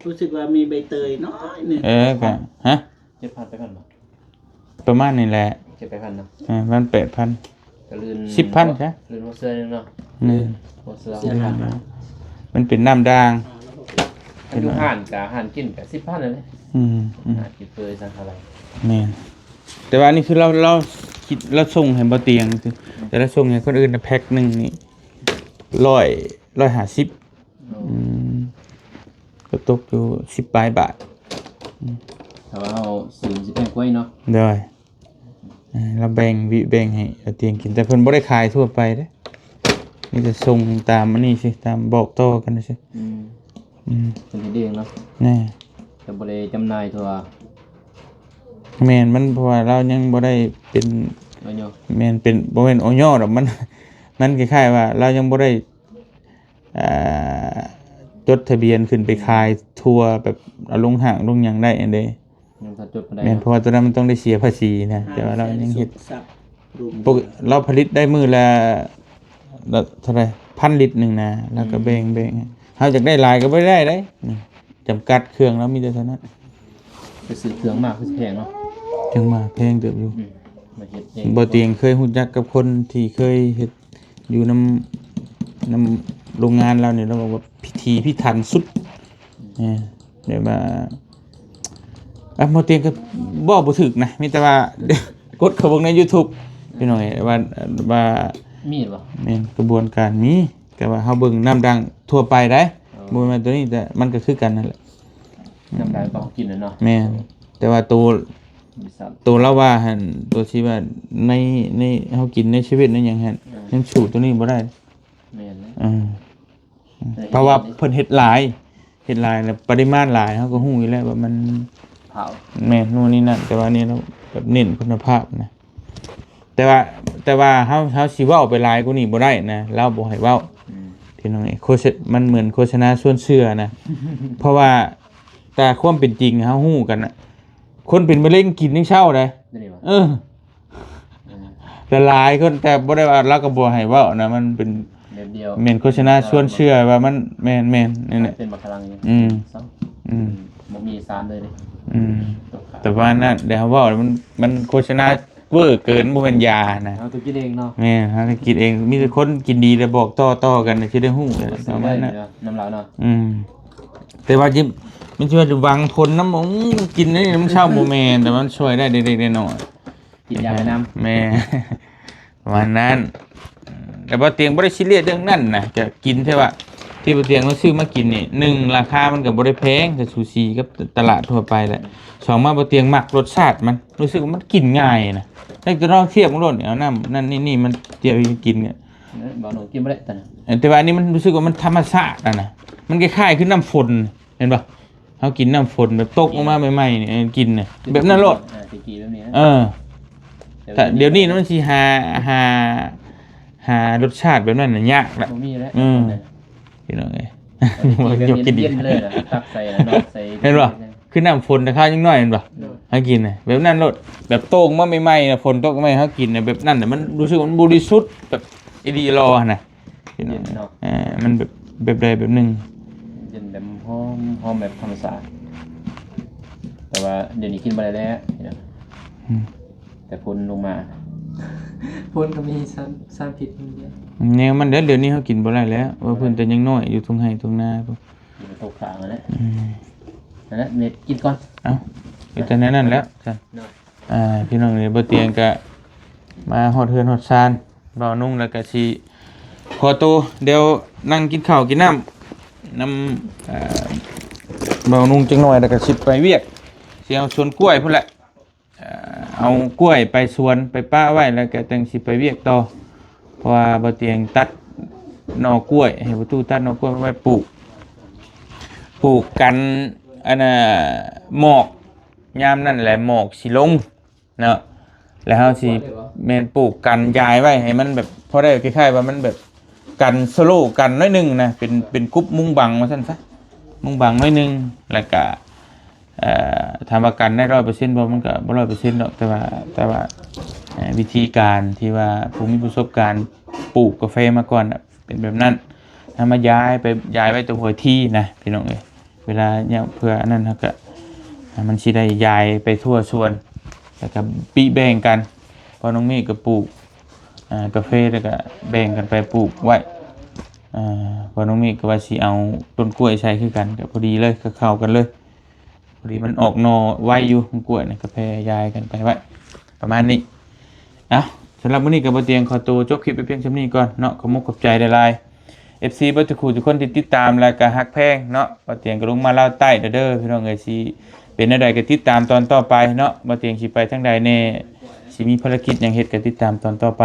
ຮູ້ສຶກວ່າມີໃບເຕີຍໜ້ອຍໜຶ່ງ ເອີ ກໍ ຮະ? ເຈັດພັນ ແປດພັນບໍ່? ປະມານນີ້ແຫຼະ ເຈັດແປດພັນເນາະ ເອີ ປະມານແປດພັນ ກໍລື່ນ ສິບພັນຊະ ລື່ນຫົວເສືອໜຶ່ງເນາະ ແມ່ນ ຫົວເສືອຫົກພັນ ມັນເປັນນ້ຳດ່າງ ຄັນຢູ່ຮ້ານກະ ຮ້ານກິນກະສິບພັນນັ້ນແຫຼະ ອືມ ອືມ ຮ້ານກິນເປີສັງຂະລາ ແມ່ນ ແຕ່ວ່າອັນນີ້ຄືລາວ ລາວຄິດ ລາວສົ່ງໃຫ້ບໍ່ຕຽງ ແຕ່ລາວສົ່ງໃຫ້ຄົນອື່ນນະ ແພັກໜຶ່ງນີ້ຮ້ອຍ ຮ້ອຍຫ້າສິບ ໂອ້ ອືມ ກໍຕົກຢູ່ສິບປາຍບາດ ອືມ ຖ້າວ່າເຮົາຊື້ມັນຊິແພງກວ່າອີກເນາະ ໂດຍ ເອີ ລາວແບ່ງວິແບ່ງໃຫ້ເອົາຕຽງກິນ ແຕ່ເພິ່ນບໍ່ໄດ້ຂາຍທົ່ວໄປເດ້ ມີແຕ່ສົ່ງຕາມອັນນີ້ຊື່ ຕາມບອກຕໍ່ກັນຊື່ ອືມ ອືມ ເພິ່ນເຮັດເອງເນາະ ແນ່ ແຕ່ບໍ່ໄດ້ຈຳໜ່າຍທົ່ວ ແມ່ນ ມັນ ເພາະວ່າລາວຍັງບໍ່ໄດ້ເປັນ ອອຍ ແມ່ນ ເປັນ ບໍ່ແມ່ນ ອອຍ ດອກ ມັນ ມັນຄ້າຍໆວ່າລາວຍັງບໍ່ໄດ້ ອ່າ ຈົດທະບຽນຂຶ້ນໄປຂາຍທົ່ວ ແບບເອົາລົງຫ້າງລົງຫຍັງໄດ້ຫັ້ນເດ້ ຍັງບໍ່ທັນຈົດປານໃດ ແມ່ນ ເພາະວ່າຕົວນັ້ນມັນຕ້ອງໄດ້ເສຍພາສີນະ ແຕ່ວ່າລາວຍັງເຮັດ ລາວຜະລິດໄດ້ມື້ລະ ລະເທົ່າໃດ ພັນລິດໜຶ່ງນະ ລາວກໍແບ່ງ ອືມ ແບ່ງ ເຮົາຢາກໄດ້ຫຼາຍກໍບໍ່ໄດ້ເດ້ ອືມ ຈຳກັດ ເຄື່ອງລາວມີແຕ່ເທົ່ານັ້ນ ໄປຊື້ເຄື່ອງມາຄືຊິແພງເນາະ ຈັ່ງວ່າແພງເຕີບຢູ່ ອືມ ມາເຮັດເອງ ບໍ່ຕຽງເຄີຍຮູ້ຈັກກັບຄົນທີ່ເຄີຍເຮັດຢູ່ນຳ ນຳໂຮງງານລາວນີ້ ລາວເວົ້າວ່າພິຖີພິຖັນສຸດ ອືມ ເອີ ແບບວ່າ ອ່ະ ບໍ່ຕຽງກໍເວົ້າບໍ່ຖືກນະ ມີແຕ່ວ່າ ກົດເຂົ້າເບິ່ງໃນຢູທູບ ພີ່ນ້ອງເອີຍ ວ່າ ວ່າ ມີບໍ່? ແມ່ນ ກະບວນການມີ ແຕ່ວ່າເຮົາເບິ່ງນ້ຳດ່າງທົ່ວໄປໄດ໋ ເອີ ບໍ່ແມ່ນໂຕນີ້ ແຕ່ມັນກໍຄືກັນນັ້ນແຫຼະ ນ້ຳດ່າງທີ່ເຮົາກິນນະເນາະ ແມ່ນ ແຕ່ວ່າໂຕ ໂຕລາວວ່າຫັ້ນ ໂຕທີ່ວ່າໃນ ໃນເຮົາກິນໃນເຊເວັ່ນໃນຫຍັງຫັ້ນ ເອີ ຍັງສູ້ໂຕນີ້ບໍ່ໄດ້ ແມ່ນແຫຼະ ເອີ ເອີ ເພາະວ່າເພິ່ນເຮັດຫຼາຍ ເຮັດຫຼາຍແລ້ວປະລິມານຫຼາຍ ເຮົາກໍຮູ້ຢູ່ແລ້ວວ່າມັນ ແມ່ນ ໂນ່ນນີ້ນັ້ນ ແຕ່ວ່ານີ້ລາວແບບເນັ້ນຄຸນນະພາບນະ ແຕ່ວ່າ ແຕ່ວ່າເຮົາ ເຮົາຊິເວົ້າໄປຫຼາຍກວ່ານີ້ບໍ່ໄດ້ນະ ລາວບໍ່ໃຫ້ເວົ້າ ອືມ ພີ່ນ້ອງເອີຍ ໂຄສະ ມັນເໝືອນໂຄສະນາຊວນເຊື່ອນະ ເພາະວ່າ ແຕ່ຄວາມເປັນຈິງເຮົາຮູ້ກັນນະ ຄົນເປັນມະເຮັງກິນຍັງເຊົາໄດ໋. ດຽວນີ້ຫວາ? ເອີ ອືມ ຫຼາຍໆຄົນ ແຕ່ບໍ່ໄດ້ວ່າ ລາວກໍບໍ່ໃຫ້ເວົ້ານະ ມັນເປັນ ແບບດຽວ ແມ່ນໂຄສະນາຊວນເຊື່ອວ່າມັນ ແມ່ນໆ ນັ້ນແຫຼະ ເປັນບັກຂະລັງຢູ່. ອືມ ເຊົາ ອືມ ອືມ ບໍ່ມີສານເລີຍເດ້. ອືມ ຕົກຂາ ແຕ່ວ່ານັ້ນ ແຕ່ເຮົາເວົ້າມັນ ມັນໂຄສະນາເວີເກີນ ບໍ່ແມ່ນຢານະ. ເຮົາຕ້ອງກິນເອງເນາະ. ແມ່ນ ເຮົາຕ້ອງກິນເອງ ມີແຕ່ຄົນກິນດີແລ້ວບອກຕໍ່ໆກັນ ຊິໄດ້ຮູ້ ປະມານນັ້ນ ນຳລາວເນາະ. ອືມ ແຕ່ວ່າຈິ ມັນຊິວ່າຫວັງຜົນນຳ ອືມ ກິນນີ້ມັນເຊົາ ບໍ່ແມ່ນ ແຕ່ມັນຊ່ວຍໄດ້ເລັກໆນ້ອຍໆ ກິນຢາໄປນຳ. ແມ່ນ ປະມານນັ້ນ. ແຕ່ບໍ່ຕຽງບໍ່ໄດ້ຊີຣຽສເລື່ອງນັ້ນນະ ກະກິນແຕ່ວ່າ ທີ່ບໍ່ຕຽງມາຊື້ມາກິນນີ້ ໜຶ່ງ ລາຄາມັນກໍບໍ່ໄດ້ແພງ ກໍສູສີກັບຕະຫຼາດທົ່ວໄປແຫຼະ. ສອງມາ ບໍ່ຕຽງມັກລົດຊາດມັນ ຮູ້ສຶກວ່າມັນກິນງ່າຍນະ. ແລ້ວຈະລອງທຽບເບິ່ງໂລດ ເອົານ້ຳນັ້ນນີ້ໆ ມັນທຽບໃຫ້ກິນ ເອີ ບໍ່ໜູກິນບໍ່ໄດ້ຕອນນັ້ນ. ເອີ ແຕ່ວ່າອັນນີ້ມັນຮູ້ສຶກວ່າມັນທຳມະຊາດຫັ້ນນະ ມັນຄ້າຍໆຄືນ້ຳຝົນ ເຫັນບໍ່? ເຮົາກິນນ້ຳຝົນແບບຕົກລົງມາໃໝ່ໆນີ້ ເອີ ກິນນະ ແບບນັ້ນໂລດ. ອ່າ ຕະກີ້ແບບນີ້ນະ. ເອີ ແຕ່ດຽວນີ້ມັນຊິຫາ ຫາ ຫາລົດຊາດແບບນັ້ນນະຍາກລະ ບໍ່ມີແລ້ວ. ອືມ ພີ່ນ້ອງເອີຍ ຕະກີ້ແບບເຢັນໆເລີຍນະ ຕັກໃສ່ນະ ເນາະ ໃສ່ ເຫັນບໍ່? ຄືນ້ຳຝົນແຕ່ຄາວຍັງນ້ອຍ ເຫັນບໍ່? ໂດຍ ເຮົາກິນນະ ແບບນັ້ນໂລດ ແບບໂຕ່ງມາໃໝ່ໆນະ ຝົນຕົກໃໝ່ເຮົາກິນນະ ແບບນັ້ນນະ ມັນຮູ້ສຶກວ່າມັນບໍລິສຸດ ແບບອີ່ຫຼີອີ່ຫຼໍຫັ້ນນະ. ເຢັນເນາະ ເອີ ມັນແບບ ແບບໃດແບບໜຶ່ງ ເຢັນແບບຫອມ ຫອມແບບທຳມະຊາດ. ແຕ່ວ່າດຽວນີ້ກິນບໍ່ໄດ້ແລ້ວ ອືມ ແຕ່ຝົນລົງມາ ຝົນກໍມີສານ ສານພິດຢູ່ເດ. ແນວມັນແຫຼະ ດຽວນີ້ເຮົາກິນບໍ່ໄດ້ແລ້ວ ວ່າເພິ່ນແຕ່ຍັງນ້ອຍຢູ່ທົ່ງໄຮ່ທົ່ງນາພຸ້ນ ຢູ່ໃນໂຕຂ້າງນັ້ນແຫຼະ. ອືມ ນັ້ນແຫຼະ ເມັດກິນກ່ອນ. ເອົ້າ ເປັນແຕ່ແນວນັ້ນແລ້ວຊັ້ນເນາະ. ອ່າ ພີ່ນ້ອງເອີຍ ບໍ່ຕຽງກະມາຮອດເຮືອນຮອດຊານບ່າວນຸ່ງ ແລ້ວກະຊິຂໍໂຕ ດຽວນັ່ງກິນເຂົ້າກິນນ້ຳນຳ ເອີ ບ່າວນຸ່ງຈັກໜ່ອຍ ແລ້ວກະຊິໄປວຽກ ຊິເອົາສວນກ້ວຍພຸ້ນແຫຼະ ເອີ ເອົາກ້ວຍໄປສວນໄປປະໄວ້ ແລ້ວກະຈັ່ງຊິໄປວຽກຕໍ່ ເພາະວ່າບ່າວຕຽງຕັດໜໍ່ກ້ວຍ ໃຫ້ພໍ່ຕູ້ຕັດໜໍ່ກ້ວຍໄວ້ປູກ ປູກກັນ ອັນນ່າ ໝອກ ຍາມນັ້ນແຫຼະໝອກຊິລົງ ເນາະ ແລ້ວເຮົາຊິ ແມ່ນ ປູກກັນຢາຍໄວ້ໃຫ້ມັນແບບ ພໍໄດ້ຄ້າຍໆວ່າມັນແບບກັນສະໂລກັນໜ້ອຍໜຶ່ງນະ ເປັນ ເປັນກຸບມຸງບັງວ່າຊັ້ນຊະ ມຸງບັງໜ້ອຍໜຶ່ງ ແລ້ວກະ ເອີ ຖາມວ່າກັນໄດ້ຮ້ອຍເປີເຊັນບໍ່ ມັນກະບໍ່ຮ້ອຍເປີເຊັນດອກ ແຕ່ວ່າ ແຕ່ວ່າ ເອີ ວິທີການທີ່ວ່າຜູ້ມີປະສົບການປູກກາເຟມາກ່ອນນະ ເປັນແບບນັ້ນ ເຮົາມາຢາຍໄປ ຢາຍໄວ້ແຕ່ຫົວທີນະ ພີ່ນ້ອງເອີຍ. ເວລາຍາມເພື່ອອັນນັ້ນ ເຮົາກະ ມັນຊິໄດ້ຢາຍໄປທົ່ວສວນ ແລ້ວກະປິແບ່ງກັນ ພໍ່ນ້ອງເມກກະປູກ ອ່າ ກາເຟ ແລ້ວກະແບ່ງກັນໄປປູກໄວ້. ອ່າ ພໍ່ນ້ອງເມກກະວ່າຊິເອົາຕົ້ນກ້ວຍໃສ່ຄືກັນ ກະພໍດີເລີຍ ເຂົ້າກັນເລີຍ ພໍດີມັນອອກໜໍ່ໄວຢູ່ ຕົ້ນກ້ວຍນະ ກະແຜ່ຢາຍກັນໄປໄວ້ ປະມານນີ້. ເອົ້າ ສຳລັບມື້ນີ້ກະບໍ່ຕຽງຂໍໂຕຈົບຄລິບໄປພຽງສ່ຳນີ້ກ່ອນເນາະ ຂອບມຸກຂອບໃຈຫຼາຍໆ ເອັຟຊີ ເບິດທຸກຜູ້ທຸກຄົນທີ່ຕິດຕາມ ແລະກະຮັກແພງເນາະ ບໍ່ຕຽງກະລົງມາລາວໃຕ້ແລ້ວເດີ ພີ່ນ້ອງເອີຍ ຊິເປັນແນວໃດກະຕິດຕາມຕອນຕໍ່ໄປເນາະ ບໍ່ຕຽງຊິໄປທາງໃດແດ່ ຊິມີພາລະກິດຫຍັງເຮັດກະຕິດຕາມຕອນຕໍ່ໄປ.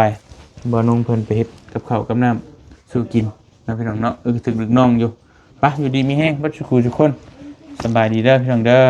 ບ່າວນຸ່ງເພິ່ນໄປເຮັດກັບເຂົ້າກັບນ້ຳສູ່ກິນເນາະ ພີ່ນ້ອງເນາະ ອຶກທຶກລຶກໜ່ອງຢູ່. ໄປ ຢູ່ດີມີແຮງເບິດສູ່ຜູ້ທຸກຄົນ ສະບາຍດີເດີ ພີ່ນ້ອງເດີ.